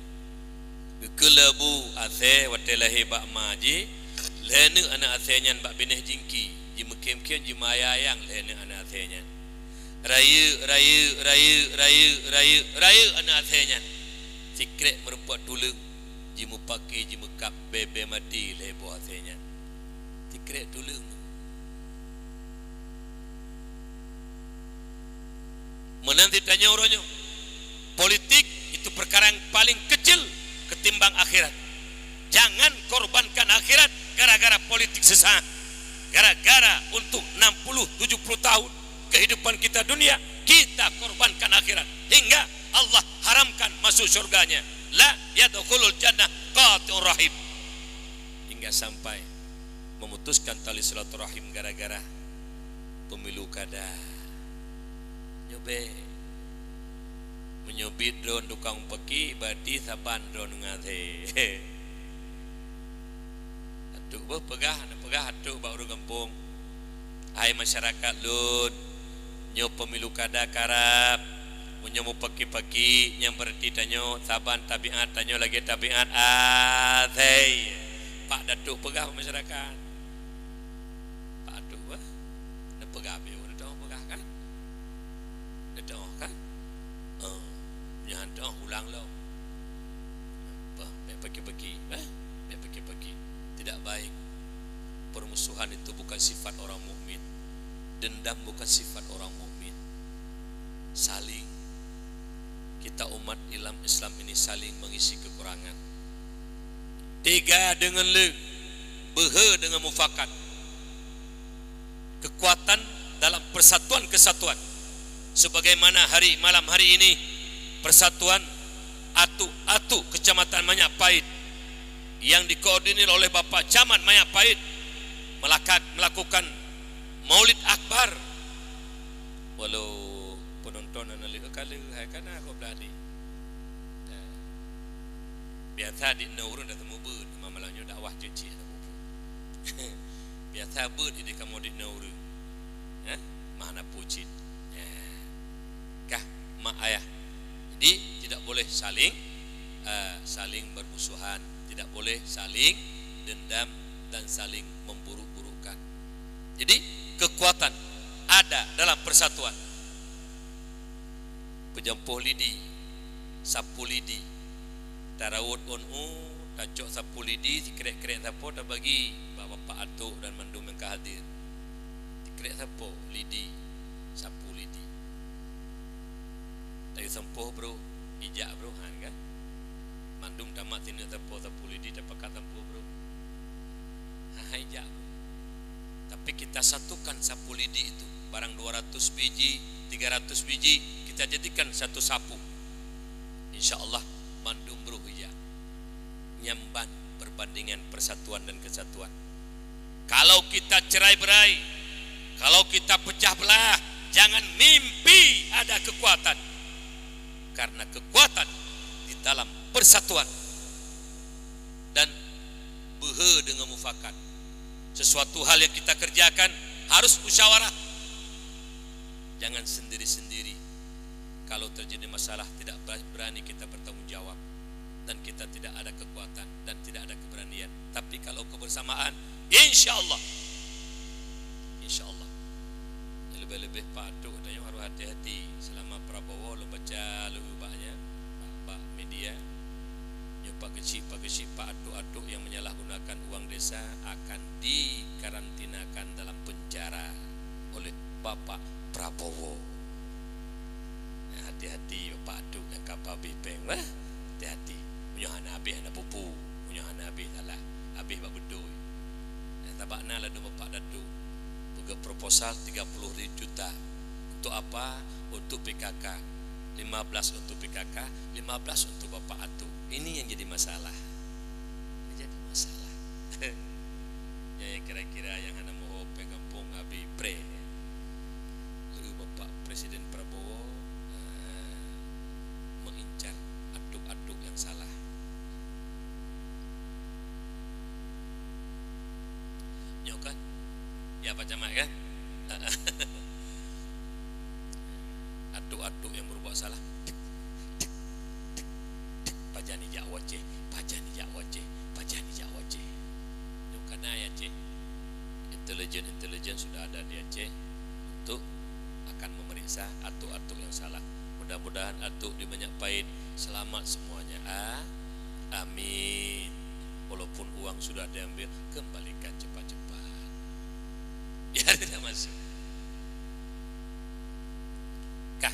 Geukheun lé Abu, asèe watèe lahé bak ma jih, lhèe neuk aneuk asèe nyan bak binéh jingki, jimeukhém-khém, jimeuayang-ayang lhèe neuk aneuk asèe nyan. Rayeuk, rayeuk, rayeuk, rayeuk, rayeuk, rayeuk aneuk asèe nyan. Sikrek meurumpok tuleueng, jimeupaki, jimeukab, bèe-bèe maté lhèe boh asèe nyan. Sikrek tuleueng. Meunan cit tanyoe uroe nyoe, politik itu perkara yang paling kecil ketimbang akhirat. Jangan korbankan akhirat gara-gara politik sesaat. Gara-gara untuk enam puluh, tujuh puluh tahun kehidupan kita dunia, kita korbankan akhirat. Hingga Allah haramkan masuk syurganya. La yadkhulul jannah qati'ur rahim. Hingga sampai memutuskan tali silaturahim gara-gara pemilu kada. Nyoe bèk. Meunyoe bit droen tukang paki, berarti saban droen ngon asèe. Atuk beuh peugah, neupeugah atuk bak ureueng gampông. Hai masyarakat lôn, nyoe pemilu kada karab. Meunyoe meupaki-paki, nyan berarti tanyoe saban tabiat tanyoe lagèe tabiat asèe. Pak Datuk peugah bak masyarakat. Pak Datuk beuh, neupeugah beu, neuteu'oh peugah kan? Neuteu'oh kan? Oh, nyan teu'oh ulang lom. Bah, bèk paki-paki, eh? Bèk paki-paki. Tidak baik. Permusuhan itu bukan sifat orang mukmin. Dendam bukan sifat orang mukmin. Saling. Kita umat Islam, Islam ini saling mengisi kekurangan. Teuga deungon le, beuhe deungon mufakat. Kekuatan dalam persatuan kesatuan. Sebagaimana hari, malam hari ini, persatuan atuk-atuk Kecamatan Manyak Pait yang dikoordinir oleh Bapak Camat Manyak Pait melakak-, melakukan Maulid Akbar. Walau penonton hana lheueh ka lheueh, hai kana gob ladi. Eh, biasa di neu ureueng dah temu beuet, ma malam nyoe dakwah ceucik hana bubu. Biasa beuet di kamoe di neu ureueng. Eh, ma hana pucit. Eh. Kah mak ayah. Jadi tidak boleh saling, eh, saling bermusuhan, tidak boleh saling dendam dan saling memburuk-burukkan. Jadi kekuatan ada dalam persatuan. Peujampoh lidi, sapu lidi. Tarawot ôn u, tacok sapu lidi, sikrek-krek sapo tabagi bak bapak atuk dan mandum nyang ka hadir. Sikrek sapo lidi, sapu lidi. Tayue sampoh bro, ijak bro, han kan? Mandum tamat sineuk sapo sapu lidi, tapakat sampoh bro. Hai jak. Tapi kita satukan sapu lidi itu. Barang dua ratus biji, tiga ratus biji, kita jadikan satu sapu. Insya Allah, mandum bro ija. Nyan ban perbandingan persatuan dan kesatuan. Kalau kita cerai berai, kalau kita pecah belah, jangan mimpi ada kekuatan. Karena kekuatan di dalam persatuan. Dan beuhe deungon mufakat. Sesuatu hal yang kita kerjakan harus musyawarah. Jangan sendiri-sendiri. Kalau terjadi masalah, tidak ber-, berani kita bertanggung jawab. Dan kita tidak ada kekuatan dan tidak ada keberanian. Tapi kalau kebersamaan, insya Allah. Insya Allah. Leubeh-leubeh Pak Atuk tanyoe harus hati-hati. Selama Prabowo lôn baca lôn bak nyan, bak, bak media. Nyoe Pak Keuchik, Pak Keuchik, Pak Atuk-atuk yang menyalahgunakan uang desa akan dikarantinakan dalam penjara oleh Bapak Prabowo. Nah, hati-hati, Pak Datuk nyang ka pabeh péng, wah, hati-hati. Meunyoe hana habéh, hana peue-peue. Meunyoe hana habéh, salah. Habéh bak beutôi. Nyang sabab na ladôm Bapak Datuk peugöt proposal tiga puluh juta. Untuk apa? Untuk P K K. Lima belas untuk P K K, lima belas untuk Bapak Datuk. Ini yang jadi masalah. Ini jadi masalah. Nyan kira-kira nyang hana meuho péng gampông, habéh pré. Lalu Bapak Presiden Prabowo, eh, mengincar atuk-atuk yang salah. Nyoe kan? Ya, Pak Camat kan? Atuk-atuk yang berbuat salah. Pajan ijak u Aceh, pajan ijak u Aceh, pajan ijak u Aceh. Nyoe kana ya Aceh. Intelijen-intelijen sudah ada di Aceh untuk akan memeriksa atuk-atuk yang salah. Mudah-mudahan atuk di Minyak Pahit selamat semuanya. Ah, amin. Walaupun uang sudah diambil, kembalikan cepat-cepat. Biar tidak masuk. Kah.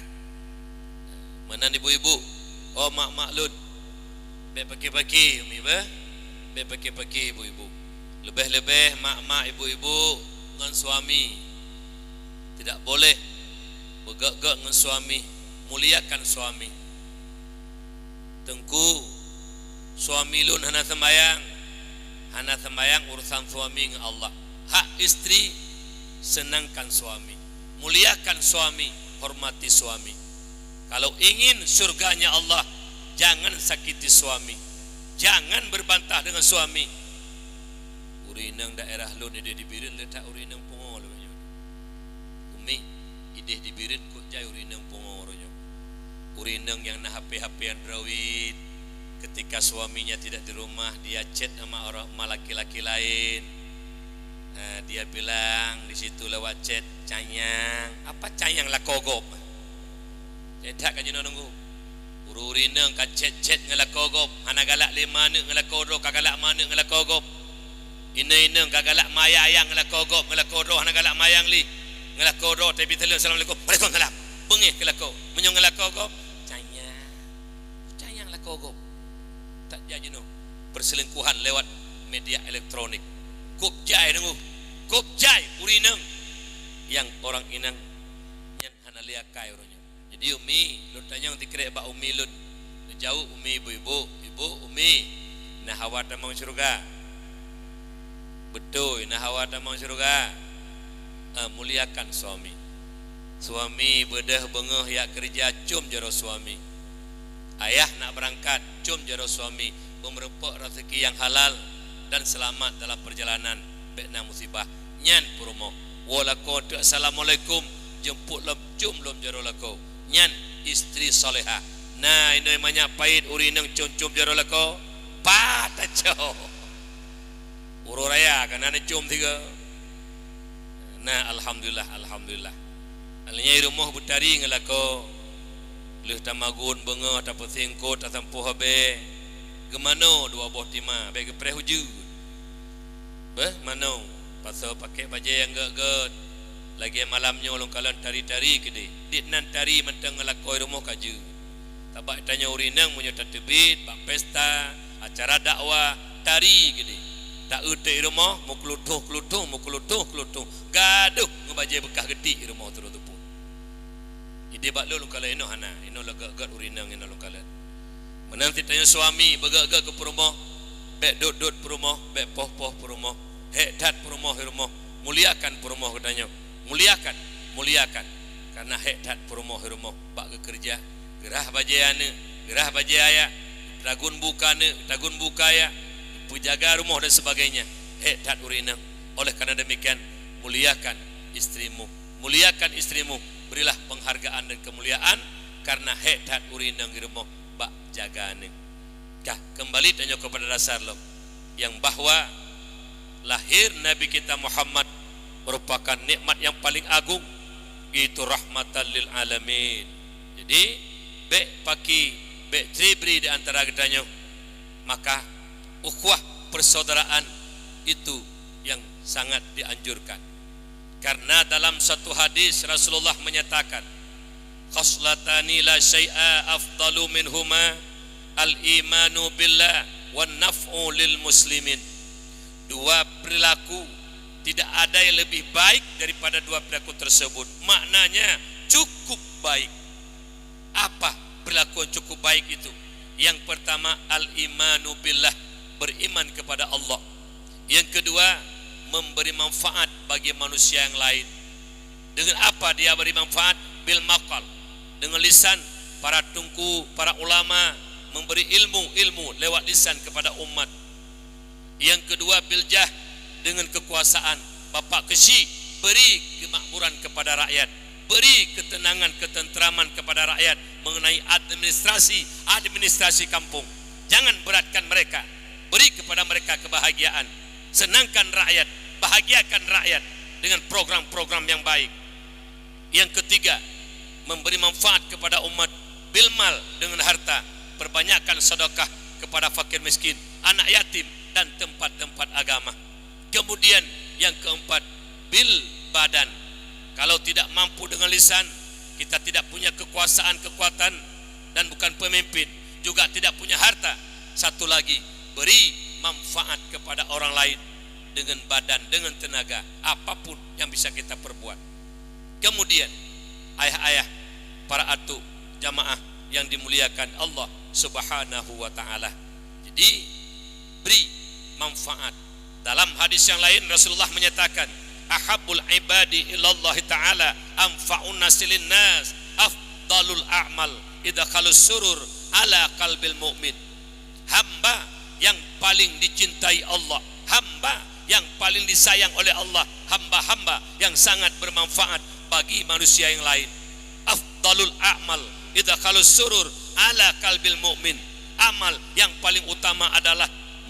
Meunan ibu-ibu, oh mak-mak lôn, bék paki-paki umi beuh, bék paki-paki ibu-ibu. Leubeh-leubeh mak-mak ibu-ibu ngon suami. Tidak boleh beugét-gét ngon suami, muliakan suami. Teungku, suami lôn hana sembayang. Hana sembayang, urusan suami ngon Allah. Hak istri, senangkan suami. Muliakan suami, hormati suami. Kalau ingin syurganya Allah, jangan sakiti suami. Jangan berbantah dengan suami. Ureueng inong daerah lôn ideh di Bireuen le that ureueng inong pungo lagèe nyoe. Umi, ideh di Bireuen kok jai ureueng inong pungo uroe nyoe. Ureueng inong nyang na H P-H P Android, ketika suaminya tidak di rumah, dia chat sama orang, sama laki-laki lain. Eh, dia bilang di situ lewat chat, "Canyang." Apa canyang, lakoe gob? Cit that ka jinoe nunggu. Ureueng inong ka chat-chat ngon lakoe gob, hana galak lé ma aneuk ngon lakoe droe, ka galak ma aneuk ngon lakoe gob. Inong-inong ka galak ma ayah-ayah ngon lakoe gob, ngon lakoe droe hana galak ma ayah lé. Ngon lakoe droe tapi saleuem, "Assalamualaikum." "Waalaikumsalam." Beungéh keu lakoe. Meunyoe ngon lakoe gob, canyang. Canyang lakoe gob. That jai jinoe perselingkuhan lewat media elektronik. Gob jai deungoe. Gob jai ureueng inong. Nyang orang inong nyan hana lé akai uroe nyoe. Jadi umi, lôn tanyong sikrek bak umi lôn. Neujaweueb umi ibu-ibu, "Ibu, umi, na hawa tamong syeuruga?" Beutôi, na hawa tamong syeuruga. Ah, muliakan suami. Suami beudôh beungoh jak keureuja, com jaroe suami. Ayah nak beurangkat, com jaroe suami, beumeureumpok raseuki nyang halal dan seulamat dalam peurjalanan, bék na musibah. Nyan peurumoh. Woe lakoe teuk assalamualaikum, jeumpot lom, com lom jaroe lakoe. Nyan istri salehah. Na inoe Minyak Pahit ureueng inong com-com jaroe lakoe? Pat tacok. Uroe raya ka na neucom sigoe. Na, alhamdulillah, alhamdulillah. Akhirnya i rumoh beutari ngon lakoe. Lheueh tamagun beungoh, tapeusieng kot, tasampoe habéh. Geumanoe dua boh tima, bék geupreh ujeuen. Beuh, manoe, pasoe pakèk bajèe nyang gèt-gèt. Lagèe malam nyoe lôn kalon tari-tari keudéh. Dit nan tari mantong ngon lakoe i rumoh ka jeuet. Sabab tanyoe ureueng inong meunyoe tateubiet bak pesta, acara dakwah, tari keudéh. Ta-eu teuk i rumoh, meukeulutôh-keulutôh, meukeulutôh-keulutôh. Gadôh ngon bajèe beukah geutik i rumoh, teurôh teupot. Idéh bak lôn, lôn kalon inoe hana, inoe lé gèt-gèt ureueng inong, inoe lôn kalon. Meunan cit tanyoe suami, beugèt-gèt keu peurumoh, bèk dot-dot peurumoh, bèk poh-poh peurumoh, hék that peurumoh i rumoh, muliakan peurumoh geutanyoe, muliakan, muliakan, karena hék that peurumoh i rumoh bak geukeureuja, geurhah bajèe aneuk, geurhah bajèe ayah, tagun bu keu aneuk, tagun bu keu ayah, peujaga rumoh dan sebagainya, hék that ureueng inong. Oleh karena demikian, muliakan istrimu. Muliakan istrimu, berilah penghargaan dan kemuliaan karena hék that ureueng inong i rumoh bak jaga aneuk. Ka, kembali tanyoe kepada dasar lom, yang bahwa lahir Nabi kita Muhammad merupakan nikmat yang paling agung, itu rahmatan lil alamin. Jadi, bèk paki, bèk ceuri-beuri di antara geutanyoe. Maka, ukhuwah persaudaraan itu yang sangat dianjurkan. Karena dalam satu hadis Rasulullah menyatakan, Khaslatani la syai'a afdalu minhuma, al-imanu billah wan naf'u lil muslimin. Dua perilaku, tidak ada yang lebih baik daripada dua perilaku tersebut. Maknanya cukup baik. Apa perilaku yang cukup baik itu? Yang pertama, al-imanu billah, beriman kepada Allah. Yang kedua, memberi manfaat bagi manusia yang lain. Dengan apa dia beri manfaat? Bil maqal, dengan lisan para tungku, para ulama memberi ilmu-ilmu lewat lisan kepada umat. Yang kedua, bil jah, dengan kekuasaan. Bapak keuchik, beri kemakmuran kepada rakyat, beri ketenangan, ketentraman kepada rakyat mengenai administrasi, administrasi kampung. Jangan beratkan mereka, beri kepada mereka kebahagiaan. Senangkan rakyat, bahagiakan rakyat dengan program-program yang baik. Yang ketiga, memberi manfaat kepada umat, bil mal, dengan harta, perbanyakkan sedekah kepada fakir miskin, anak yatim, dan tempat-tempat agama. Kemudian yang keempat, bil badan. Kalau tidak mampu dengan lisan, kita tidak punya kekuasaan, kekuatan, dan bukan pemimpin, juga tidak punya harta. Satu lagi, beri manfaat kepada orang lain dengan badan, dengan tenaga, apapun yang bisa kita perbuat. Kemudian, ayah-ayah, para atuk, jamaah yang dimuliakan Allah Subhanahu wa Ta'ala. Jadi, beri manfaat. Dalam hadis yang lain, Rasulullah menyatakan, "Ahabbul ibadi ilallahi ta'ala anfa'un nasi linnas, afdalul a'mal idkhalus surur ala qalbil mu'min." Hamba yang paling dicintai Allah, hamba yang paling disayang oleh Allah, hamba-hamba yang sangat bermanfaat bagi manusia yang lain. Afdalul a'mal idkhalus surur ala qalbil mu'min. Amal yang paling utama adalah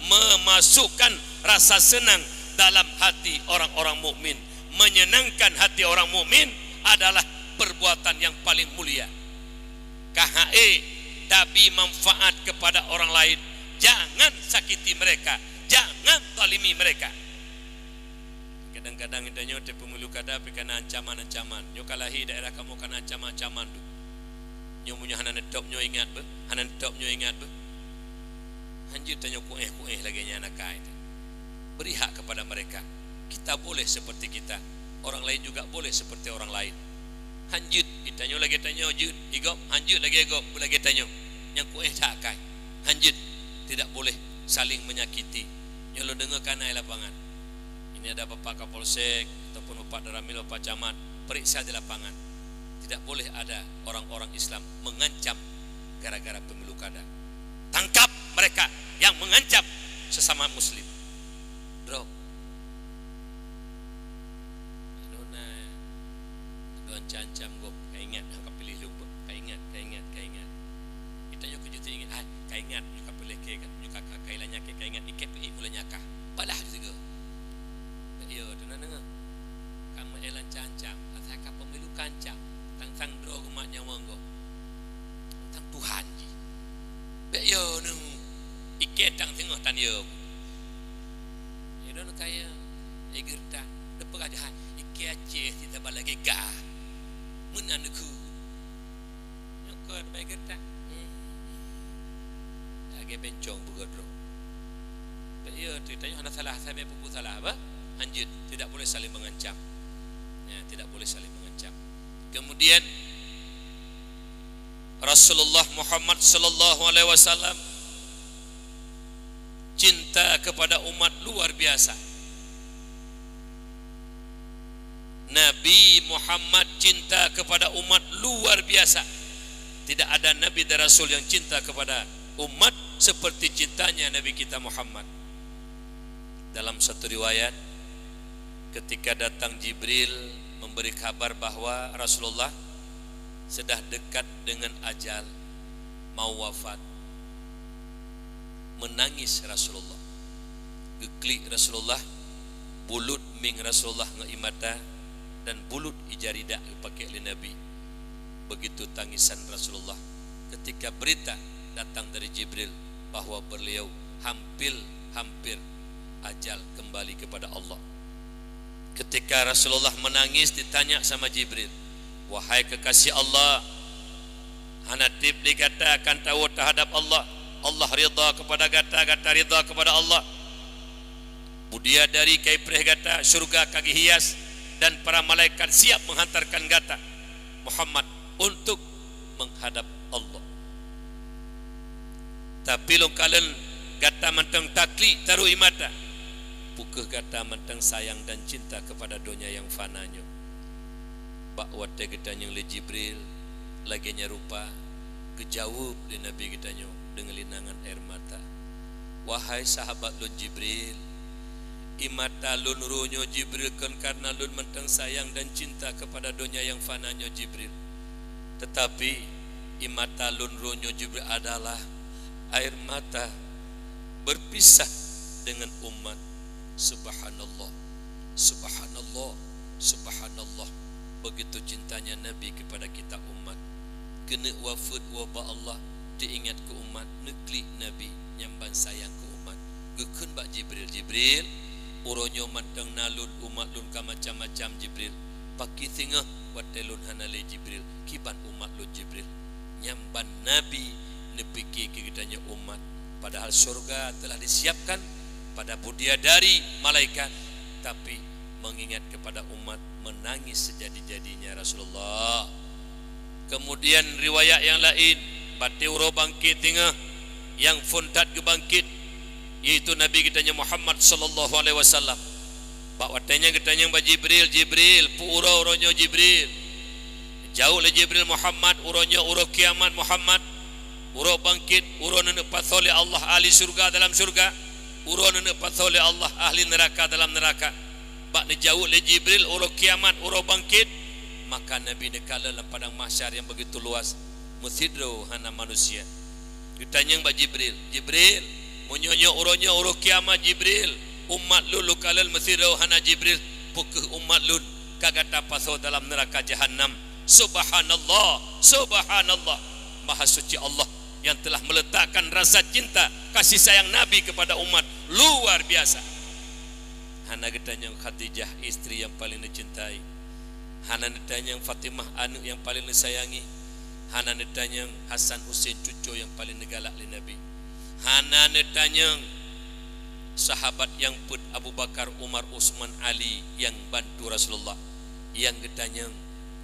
memasukkan rasa senang dalam hati orang-orang mukmin. Menyenangkan hati orang mukmin adalah perbuatan yang paling mulia. Ka han ék tabri manfaat kepada orang lain, jangan sakiti mereka, jangan zalimi mereka. Kadang-kadang tanyoe teuh pemilu kada pih kana ancaman-ancaman. Nyoe ka lahé daerah kamoe kana ancaman-ancaman tu. Nyoe meunyoe hana neutôb nyoe ingat beuh, hana neutôb nyoe ingat beuh. Hanjeuet tanyoe kuéh-kuéh lagée nyan akai teuh. Beri hak kepada mereka. Kita boleh seperti kita, orang lain juga boleh seperti orang lain. Hanjeuet, tanyoe lagée tanyoe jeuet, igob, hanjeuet lagée gob, lagée tanyoe. Nyang kuéh that akai. Hanjeuet, tidak boleh saling menyakiti. Nyoe lôn deungoe kana i lapangan. Ini ada Bapak Kapolsek ataupun Bapak Danramil, Bapak Camat, periksa di lapangan. Tidak boleh ada orang-orang Islam mengancam gara-gara pemilu kada. Tangkap mereka yang mengancam sesama muslim. Droe. Aduh, na, aduh, ancam-ancam gob. Ka ingat, ka piléh lôn, ka ingat, ka ingat, ka ingat. Tanyoe keujeuet ingat, ai, ka ingat, nyoe ka piléh kée kan, nyoe ka, ka, ka ilanya kée, ka ingat, ikat pih ulée nyakah. Palah sigoe. Iyo, tu na deungoe. Ka meu'en ancam-ancam, asai ka pemilu ka ancam. Tang-tang droe geumat nyawöng gob. Tang Tuhan jih. Bék yo nu, ikée tang teungoh tan yo. Idon kaya, iger tan, depeugah jahat, ikée Aceh sitaba lagée gah. Meunan neukheun. Nyoe keu bai geutak. Lagée bencong beugadroe. Iya, tanyoe hana salah, sabe pupu salah apa? Hanjeuet, tidak boleh saling mengancam. Ya, tidak boleh saling mengancam. Kemudian Rasulullah Muhammad sallallahu alaihi wasallam cinta kepada umat luar biasa. Nabi Muhammad cinta kepada umat luar biasa. Tidak ada nabi dan rasul yang cinta kepada umat seperti cintanya Nabi kita Muhammad. Dalam satu riwayat, ketika datang Jibril memberi kabar bahwa Rasulullah sudah dekat dengan ajal, mau wafat, menangis Rasulullah. Geuklik Rasulullah, bulut mieng Rasulullah ngon ie mata, dan bulut ija ridak geupakée lé Nabi. Begitu tangisan Rasulullah ketika berita datang dari Jibril bahwa beliau hampir-hampir ajal kembali kepada Allah. Ketika Rasulullah menangis, ditanya sama Jibril, "Wahai kekasih Allah, Hana tieb lé gata akan tawoe teuhadap Allah. Allah ridha kepada gata, gata ridha kepada Allah. Bidadari ka ipreh gata, syurga ka geuhias, dan para malaikat siap menghantarkan gata, Muhammad, untuk menghadap Allah. Tapi lôn kalon gata mantong taklik taruh ie mata. Peu kheueh gata mantong sayang dan cinta kepada donya nyang fana nyoe. Bak watée geutanyong lé Jibril lagée nyan rupa, geujaweueb lé Nabi geutanyoe deungon linangan air mata, "Wahai sahabat lôn Jibril, ie mata lôn uroe nyoe Jibril kon kareuna lôn mantong sayang dan cinta kepada donya nyang fana nyoe Jibril. Teutapi ie mata lôn uroe nyoe Jibril adalah air mata berpisah dengan umat." Subhanallah, subhanallah, subhanallah. Begitu cintanya Nabi kepada kita umat. Keuneuk wafeuet woe bak Allah, teuingat keu umat, neuklik Nabi nyang ban sayang keu umat. Geukheun bak Jibril, "Jibril, uroe nyoe mantong na lôn, umat lôn ka macam-macam, Jibril. Pakri singoh watée lôn hana lé, Jibril, kiban umat lôn, Jibril." Nyan ban Nabi neupike keu geutanyoe umat, padahal syurga telah disiapkan pada bidadari malaikat, tapi mengingat kepada umat menangis sejadi-jadinya Rasulullah. Kemudian riwayat nyang laén, batée uroe bangkét teungoh, nyang phon that geubangkét, yaitu Nabi geutanyoe Muhammad sallallahu alaihi wasallam. Bak watée nyan geutanyong bak Jibril, "Jibril, peu uroe uroe nyoe Jibril?" Jaweueb lé Jibril, "Muhammad, uroe nyoe uroe kiamat Muhammad, uroe bangkét, uroe neuneuk pasoe lé Allah ahli syurga dalam syurga, uroe neuneuk pasoe lé Allah ahli neuraka dalam neuraka." Bak neujaweueb lé Jibril, "Uroe kiamat, uroe bangkét," maka Nabi neukalon lam padang mahsyar nyang begitu luas, meusidroe hana manusia. Geutanyong bak Jibril, "Jibril, meunyoe nyoe uroe nyoe uroe kiamat Jibril, umat lôn lôn kalon meusidroe hana Jibril, peu kheueh umat lôn ka gata pasoe dalam neuraka Jahannam?" Subhanallah, subhanallah. Maha suci Allah yang telah meletakkan rasa cinta kasih sayang Nabi kepada umat luar biasa. Hana geutanyong Khadijah, istri yang paling neucintai. Hana neutanyong Fatimah, aneuk nyang paleng neusayangi. Hana neutanyong Hasan Husein, cucoe nyang paleng neugalak lé Nabi. Hana neutanyong sahabat nyang peuet, Abu Bakar, Umar, Utsman, Ali, nyang bantu Rasulullah. Nyang geutanyong,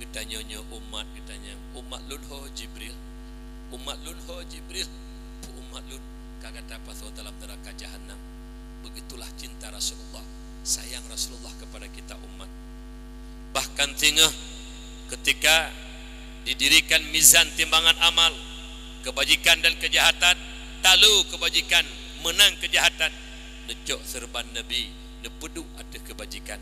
geutanyoe nyoe umat geutanyong, "Umat lôn ho Jibril? Umat lôn ho Jibril? Peu umat lôn ka gata pasoe dalam neuraka Jahannam?" Begitulah cinta Rasulullah, sayang Rasulullah kepada kita umat. Bahkan singoh ketika didirikan mizan timbangan amal, kebajikan dan kejahatan, talu kebajikan, meunang kejahatan, neucok seureuban Nabi, neupeuduek ateueh kebajikan.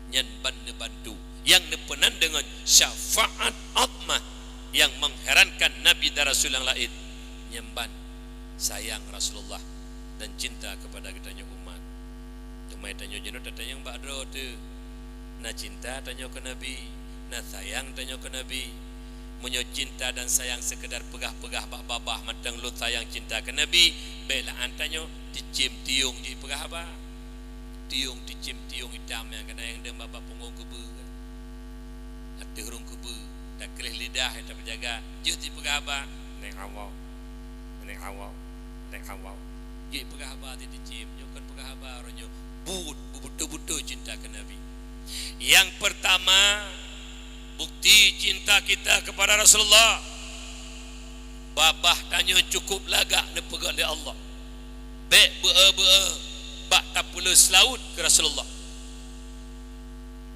Nyan ban neubantu, nyang neupeunan deungon syafaat azmah nyang mengherankan nabi dan rasul nyang laén. Nyan ban sayang Rasulullah dan cinta kepada geutanyoe umat. Teuma tanyoe jinoe tatanyong bak droe teuh. Na cinta tanyoe keu Nabi, na sayang tanyoe keu Nabi. Meunyoe cinta dan sayang seukeudar peugah-peugah bak babah mantong lôn sayang cinta keu Nabi, bék la'an tanyoe teucém tiong jih peugah haba. Tiong teucém tiong itam nyang keunan nyang deueng bak punggong keubeue. Ateueh rhueng keubeue, takleh lidah nyang tapeujaga, jeuet jipeugah haba, "Neng awau, neng awau, neng awau." Jeuet peugah haba teucém, nyoe kon peugah haba, uroe nyoe buet beubeutôi-beutôi cinta keu Nabi. Nyang pertama, bukti cinta kita kepada Rasulullah. Babah tanyoe cukup lagak neupeugét lé Allah. Bék beu-e-beu-e bak tapeuleueh seulaweuet keu Rasulullah.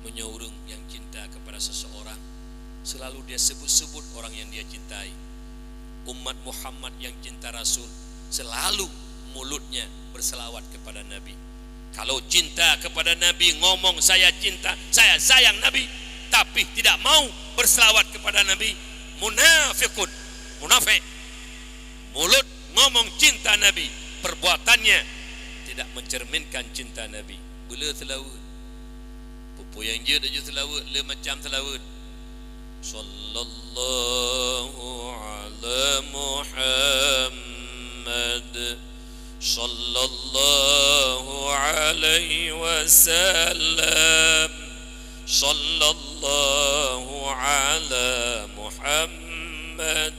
Meunyoe ureuëng nyang cinta kepada seseorang, selalu dia sebut-sebut orang yang dia cintai. Umat Muhammad yang cinta Rasul, selalu mulutnya berselawat kepada Nabi. Kalau cinta kepada Nabi, ngomong, "Saya cinta, saya sayang Nabi," tapi tidak mau berselawat kepada Nabi, munafikun, munafik. Mulut ngomong cinta Nabi, perbuatannya tidak mencerminkan cinta Nabi. Beu le seulaweuet. Peue-peue nyang jeuet laju seulaweuet, le macam seulaweuet. Sallallahu ala Muhammad. Sallallahu alaihi wasallam. Sallallahu ala Muhammad.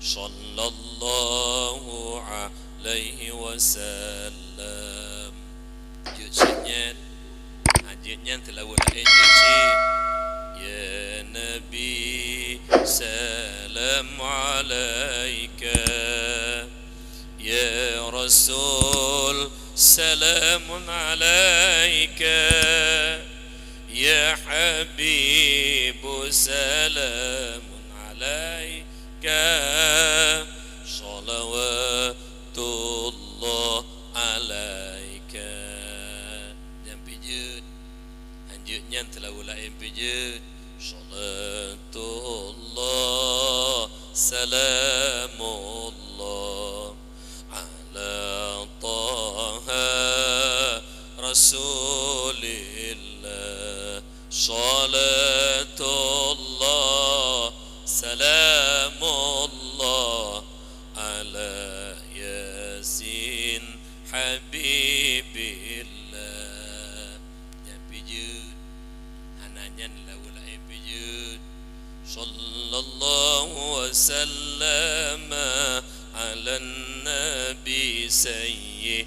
Sallallahu alaihi wasallam. Jeuet cit nyan. Ha, jeuet nyan seulaweuet laén jeuet cit. Ya Nabi, salam alaika. Ya Rasul, salamun alaika. Ya Habibu, salamun alaika. Salawatullah alaika. Nyan pih jeuet. Hanjeuet nyan seulaweuet laén pih jeuet. Salatullah, salamullah, ala Taha Rasulillah. Salatullah, salamullah, ala Yasin Habibillah. Nyan pih jeuet. Hana nyan seulaweuet laén pih jeuet. Sallallahu wasallam ala Nabi Sayyidina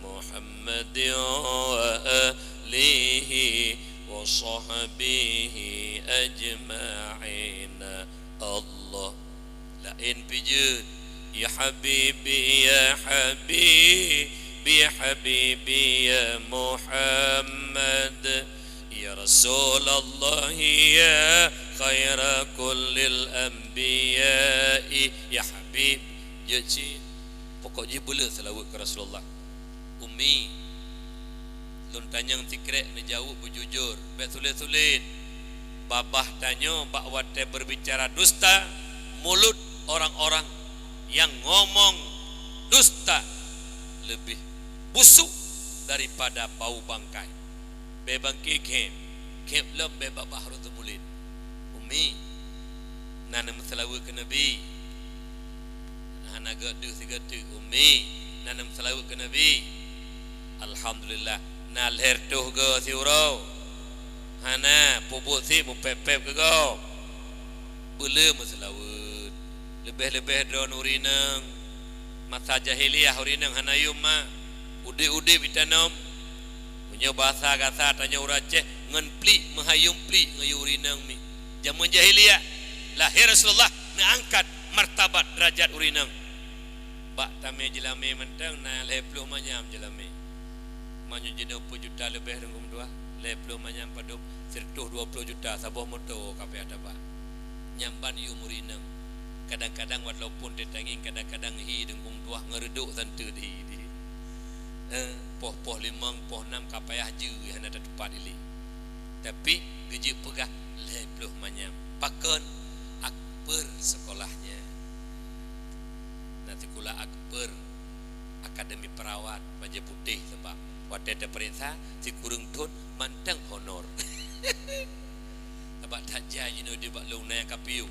Muhammad wa alihi wa sahbihi ajma'in. Allah. Laén pih jeuet. Ya Habibi, ya Habibi, ya Habibi, ya Muhammad. Ya Rasulullah, ya khaira kullil anbiya'i. Ya Habib, jeuet cit. Pokok jih beu le seulaweuet keu Rasulullah. Ummi, lôn tanyong sikrek, neujaweueb beujujur, bék sulet-sulet. Babah tanyoe bak watée berbicara dusta, mulut orang-orang yang ngomong dusta lebih busuk daripada bau bangkai. Bék bangke khém, khém lom bék babah rot teumulit. Ummi, na neumeuseulaweuet keu Nabi? Hana gét deuh sigoe teuk. Ummi, na neumeuseulaweuet keu Nabi? Alhamdulillah, na lhèe reutôh goe siuroe. Hana, peubuet sit meupéb-péb keu gob. Beu le meuseulaweuet. Leubeh-leubeh droeneuh ureueng inong. Masa jahiliyah ureueng inong hana yum mak. Udeb-udeb itanom. Meunyoe basa gata tanyoe ureueng Aceh ngon pliek, meuhayum pliek ngon yue ureueng inong mi. Jameun jahiliyah, lahé Rasulullah neuangkat martabat deurajat ureueng inong. Bak tamé jeulamé mantong na lhèe ploh manyam jeulamé. Meunyoe jinoe peuet juta leubeh Teungku meutuah, lhèe ploh manyam padub, sireutôh dua ploh juta saboh moto ka payah tabah. Nyan ban yum ureueng inong. Kadang-kadang walaupun teutangieng, kadang-kadang hi Teungku meutuah ngon reudok santeut hi di. Eh, poh-poh limong, poh nam ka payah jeuet hana tatupat ilée. Tapi geujeuet peugah lhèe ploh manyam. Pakon? Akper sekolahnya. Na sikula Akper, Akademi Perawat, bajée putéh, sabab watée teupeuriksa sikureueng thon mantong honor. Sabab that jai jinoe di bak lôn na nyang ka piôh.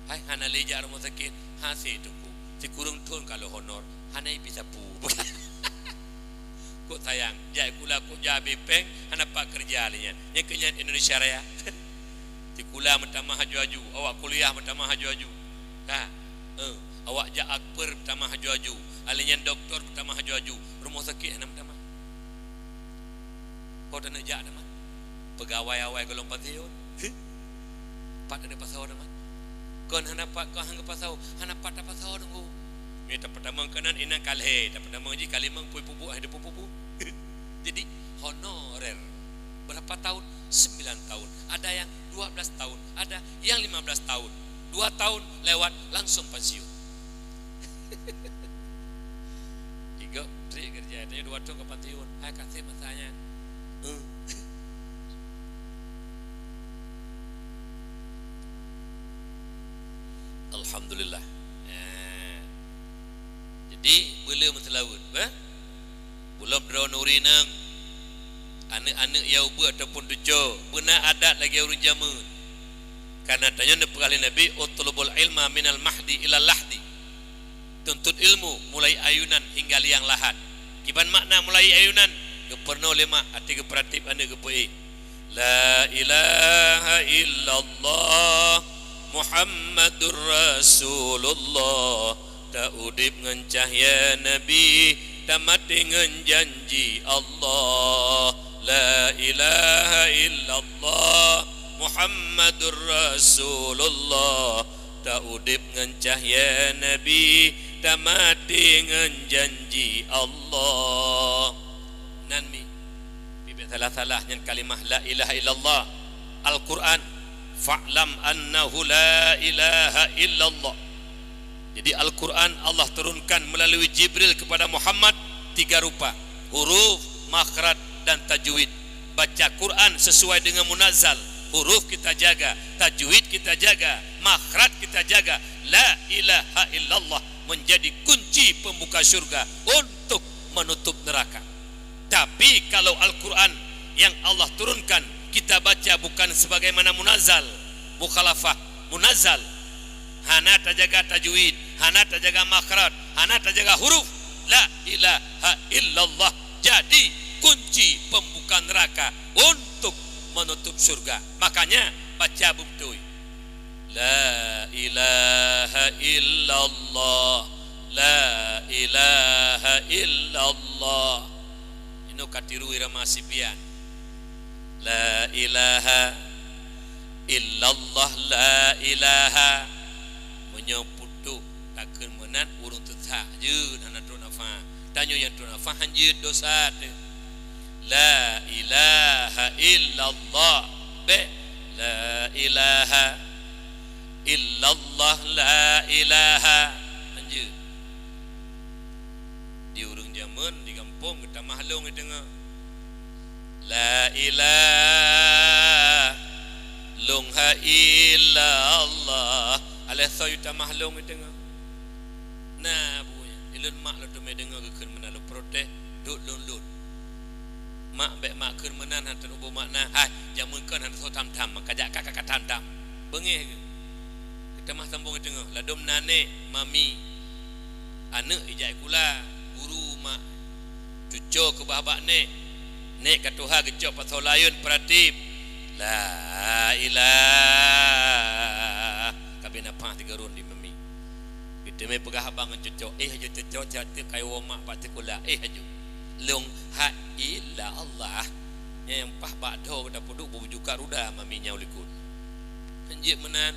Hai, hana lé jak rumoh sakét, hase Teungku. Sikureueng thon ka lôn honor, hana ié pih sapeue. Kok sayang, jak sikula kok jak habéh péng, hana pat keureuja lé nyan. Nyang keu nyan Indonesia Raya. Sikula meutamah aju-aju, awak kuliah meutamah aju-aju. Ka? Eh, awak jak Akper meutamah aju-aju. Lheuh nyan doktor meutamah aju-aju. Rumoh sakét hana meutamah. Ho taneuk jak teuma? Peugawai awai gohlom pansiun. Heh. Pat taneuk pasoe teuma? Kon hana pat, kon han geupasoe, hana pat tapasoe Teungku. Meunyoe tapeutamong keunan inan ka lhèe, tapeutamong jih ka limong pui pubuet, hai dua pui pubuet. Jadi, honorer. Berapa tahun? Sembilan tahun. Ada yang dua belas tahun, ada yang lima belas tahun. Dua tahun lewat langsung pensiun. Igob trik keureuja, tanyoe dua thon ka pensiun. Hai, ka sép masa nyan. Eh. Alhamdulillah. Eh. Jadi, beu le meuseulaweuet, bah? Bulom droeneuh ureueng inong, aneuk-aneuk nyang ubeut ataupun tuco, beuna adat lagée ureueng jameun. Karena tanyoe neupeugah lé Nabi, "Utlubul ilma minal mahdi ilal lahdi." Tuntut ilmu mulai ayunan hingga liang lahat. Kiban makna mulai ayunan? Geupeurunoe lé mak, até geupeuratéb aneuk geupeuék. La ilaha illallah. Muhammadur Rasulullah, ta udeb ngon cahya Nabi, ta maté ngon janji Allah. La ilaha illallah Muhammadur Rasulullah, ta udeb ngon cahya Nabi, ta maté ngon janji Allah. Nan mi Pibék salah-salah nyan kalimah la ilaha illallah. Al-Quran, "Fa'lam annahu la ilaha illallah." Jadi Al-Quran Allah turunkan melalui Jibril kepada Muhammad tiga rupa, huruf, makhraj, dan tajwid. Baca Quran sesuai dengan munazzal, huruf kita jaga, tajwid kita jaga, makhraj kita jaga. La ilaha illallah menjadi kunci pembuka syurga untuk menutup neraka. Tapi kalau Al-Quran yang Allah turunkan kita baca bukan sebagaimana munazzal, mukhalafah, munazzal, hana tajaga tajwid, hana tajaga makhraj, hana tajaga huruf, la ilaha illallah jadi kunci pembuka neraka untuk menutup syurga. Makanya baca beutôi. La ilaha illallah, la ilaha illallah. Inoe ka tiru irama Sibyan. La ilaha illallah, la ilaha. Meunyoe putôh takheun meunan, ureuëng teuthak jeuet hana trok nafah. Tanyoe nyang trok nafah hanjeuet dosa teuh. La ilaha illallah. Bék. La ilaha illallah, la ilaha. Lanjut. Di ureuëng jameun di gampông geutamah lông geudeungoe. La ilaha illallah. Alah soe tamah lông geudeungoe. Na buya, ilôn mak lôn teumé deungoe geukheun meunan lôn protes, dot lôn lôn. Mak bék mak kheun meunan hana teunoe mak na. Hai, jameun kon hana soe tham-tham, maka jak ka ka tham-tham. Beungéh geuh. Geutamah sambong teungoh, ladôm na nék, mami. Aneuëk ijak sikula, guru mak. Cuco keubah bak nék. Nék ka tuha geucok pasoe layeuen peuratif. La ilaha. Ka bina pah tiga run di mami. Geuteumé peugah abang ngon cuco, "Eh, aju cuco, cateuk kayue woe mak bak sikula, eh, aju." Lông hai ila Allah. Nyang pah bak dho geuda peuduek beujuka ruda mami nyang likot. Hanjeuet meunan,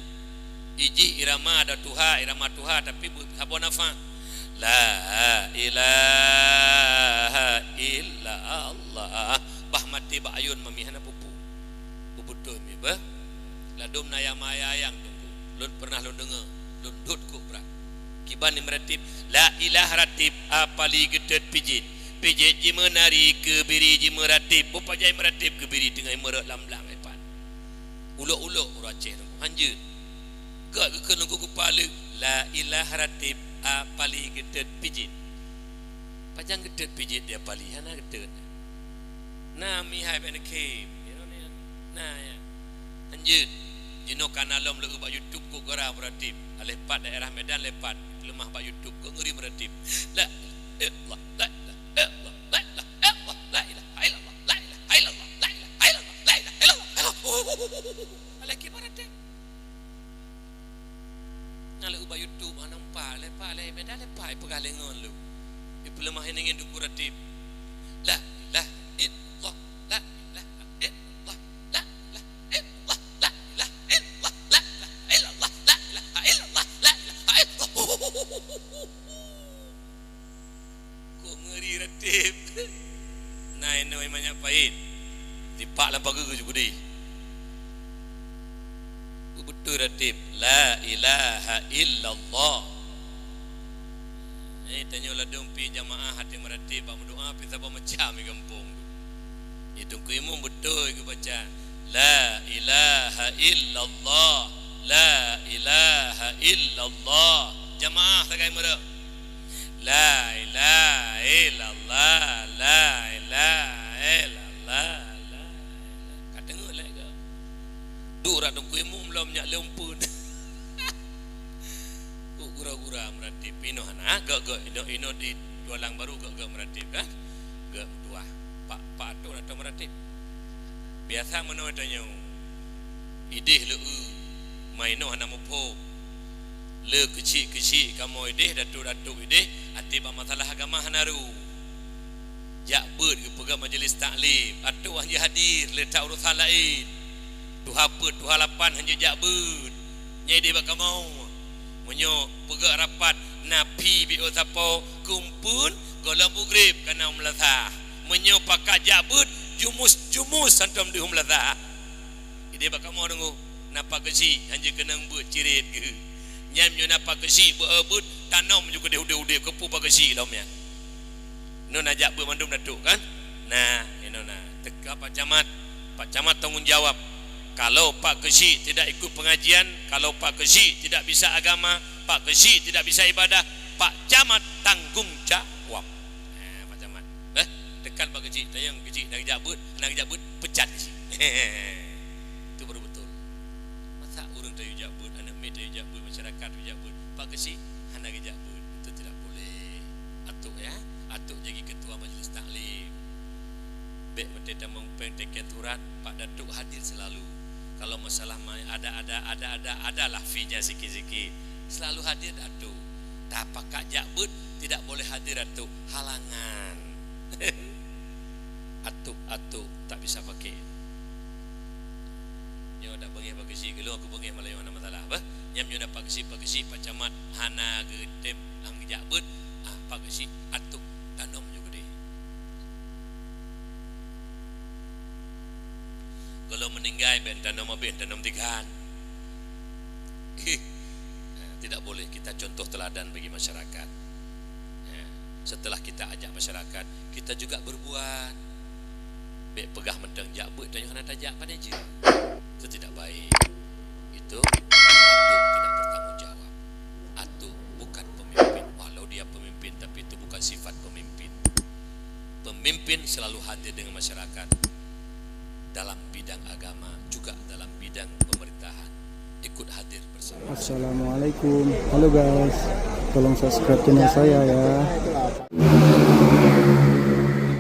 ijih irama ada tuha, irama tuha, tapi beu-, saboh nafah. La ilaha illa Allah. Bah maté bak ayôn mami hana pupu. Beubeutôi mi beuh. Ladôm na ya mayang teungku. Lôn pernah lôn deungoe, lôn dot kok brat. Kiban ni meuratif, la ilah ratif, apali geutet pijet. Pijet jimeunari keubiri jimeuratif. Bupajai meuratif keubiri teungoh meurot lam blang ipat. Ulok-ulok ureuëng Aceh teungku. Hanjeuet. Gak geukheun lôn kok geupaleuk, la ilah ratif, apali geutet pijet. Pajan geutet pijet dia pali, hana geutet. Na mihai bék neukhém. Na ya. Hanjeuet. Jinoe kana lom leueu bak YouTube kok gara meuratif. Aléh pat daerah Medan lepat. Leumah bak YouTube kok ngeuri meuratif. La ilallah, la ilaha illallah, la ilaha illallah, la ilaha illallah, la ilaha illallah, la ilaha illallah, la ilaha illallah. Aléh kiban ratif. Na leueu bak YouTube hana nampak, lepak lé Medan lepak peugah lé ngon lôn. Ipeuleumah inong ngon dukuratif. La ilaha illallah, la ilaha illallah, la ilaha illallah, la ilaha illallah, la ilaha illallah, la ilaha illallah, la ilaha illallah. Kok ngeuri ratif. Na inoe manyak pait. Dipak lam pageue jukudi. Beutôi ratif. La ilaha illallah. Eh, tanyoe ladôm pi jamaah até meuratif bak meudoa pi saboh macam di gampông tu. Di teungku imum beutôi geubaca, "La ilaha illallah, la ilaha illallah." Jamaah sagai meurok. La ilaha illallah, la ilaha illallah, la ilaha. Ka teungeut lé geuh. Duek rak teungku imum lom nyak leumpun. Kok gura-gura meuratif. Inoe hana, gok-gok. Inoe, inoe di Tualang Baru gok-gok meuratif, kan? Gok meutuah. Pak, pak atô atau meuratif. Biasa meunoe tanyoe. Idéh leueu. Mainoe hana muphom. Le keuchik-keuchik kamoe ideh, datuk-datuk ideh, até bak masalah agama hana ru. Jak beuet geupeugah majlis taklim, atuk hana hadir, le that urusan laén. Tuha peuet, tuha lapan hana jak beuet. Nyan ideh bak kamoe. Meunyoe peugah rapat, na phi biôh sapo, keumpeuen, gohlom mugreb kana u meulasah. Meunyoe pakat jak beuet, jumus-jumus hantom deuh u meulasah. Ideh bak kamoe deungoe, na Pak Keuchik, hana keunong beuet ciret geuh. Nyan meunyoe na Pak Keuchik beuet-beuet, tanom ju keudeh udeb-udeb, keupeue Pak Keuchik lom nyan. Nyoe na jak beuet mandum datuk kan? Nah, inoe na. Teuka Pak Camat, Pak Camat tanggung jawab. Kalau Pak Keuchik tidak ikut pengajian, kalau Pak Keuchik tidak bisa agama, Pak Keuchik tidak bisa ibadah, Pak Camat tanggung jawab. Nah, Pak Camat. Eh, tekan Pak Keuchik, tanyong Keuchik, na geujak beuet, na geujak beuet, pecat Keuchik. Itu baru betul. Masa ureueng tayue jak beuet, aneuk miet tayue jak beuet, masyarakat tayue jak beuet, Pak Keuchik hana geujak beuet. Itu tidak boleh. Atuk ya, atuk jadi ketua majlis taklim. Bèk watèe tamong péng teken surat, Pak Datuk hadir selalu. Kalau masalah ma-, ada, ada, ada, ada, adalah fee-nya sikit-sikit. Selalu hadir datuk. Tapakat jak beuet, tidak boleh hadir datuk. Halangan. Atuk-atuk tak bisa pakai. Nyoe dak beungéh Pak Keuchik, geulong aku beungéh malah nyoe hana masalah, bah. Nyan nyoe dak Pak Keuchik, Pak Keuchik, Pak Camat hana geutem, hana geujak beuet, ah, Pak Keuchik atuk tanom ju keudeh. Kalau meninggai, bèk tanom abéh, tanom tigan. Nah, tidak boleh, kita contoh teladan bagi masyarakat. Ya, setelah kita ajak masyarakat, kita juga berbuat. Bèk peugah mantong jak beuet, tanyoe hana tajak, pane jeuet. Itu tidak baik. Itu atuk tidak bertanggung jawab. Atuk bukan pemimpin. Walau dia pemimpin, tapi itu bukan sifat pemimpin. Pemimpin selalu hadir dengan masyarakat dalam bidang agama, juga dalam bidang pemerintahan. Ikut hadir bersama. Assalamualaikum. Halo guys, tolong subscribe channel saya ya.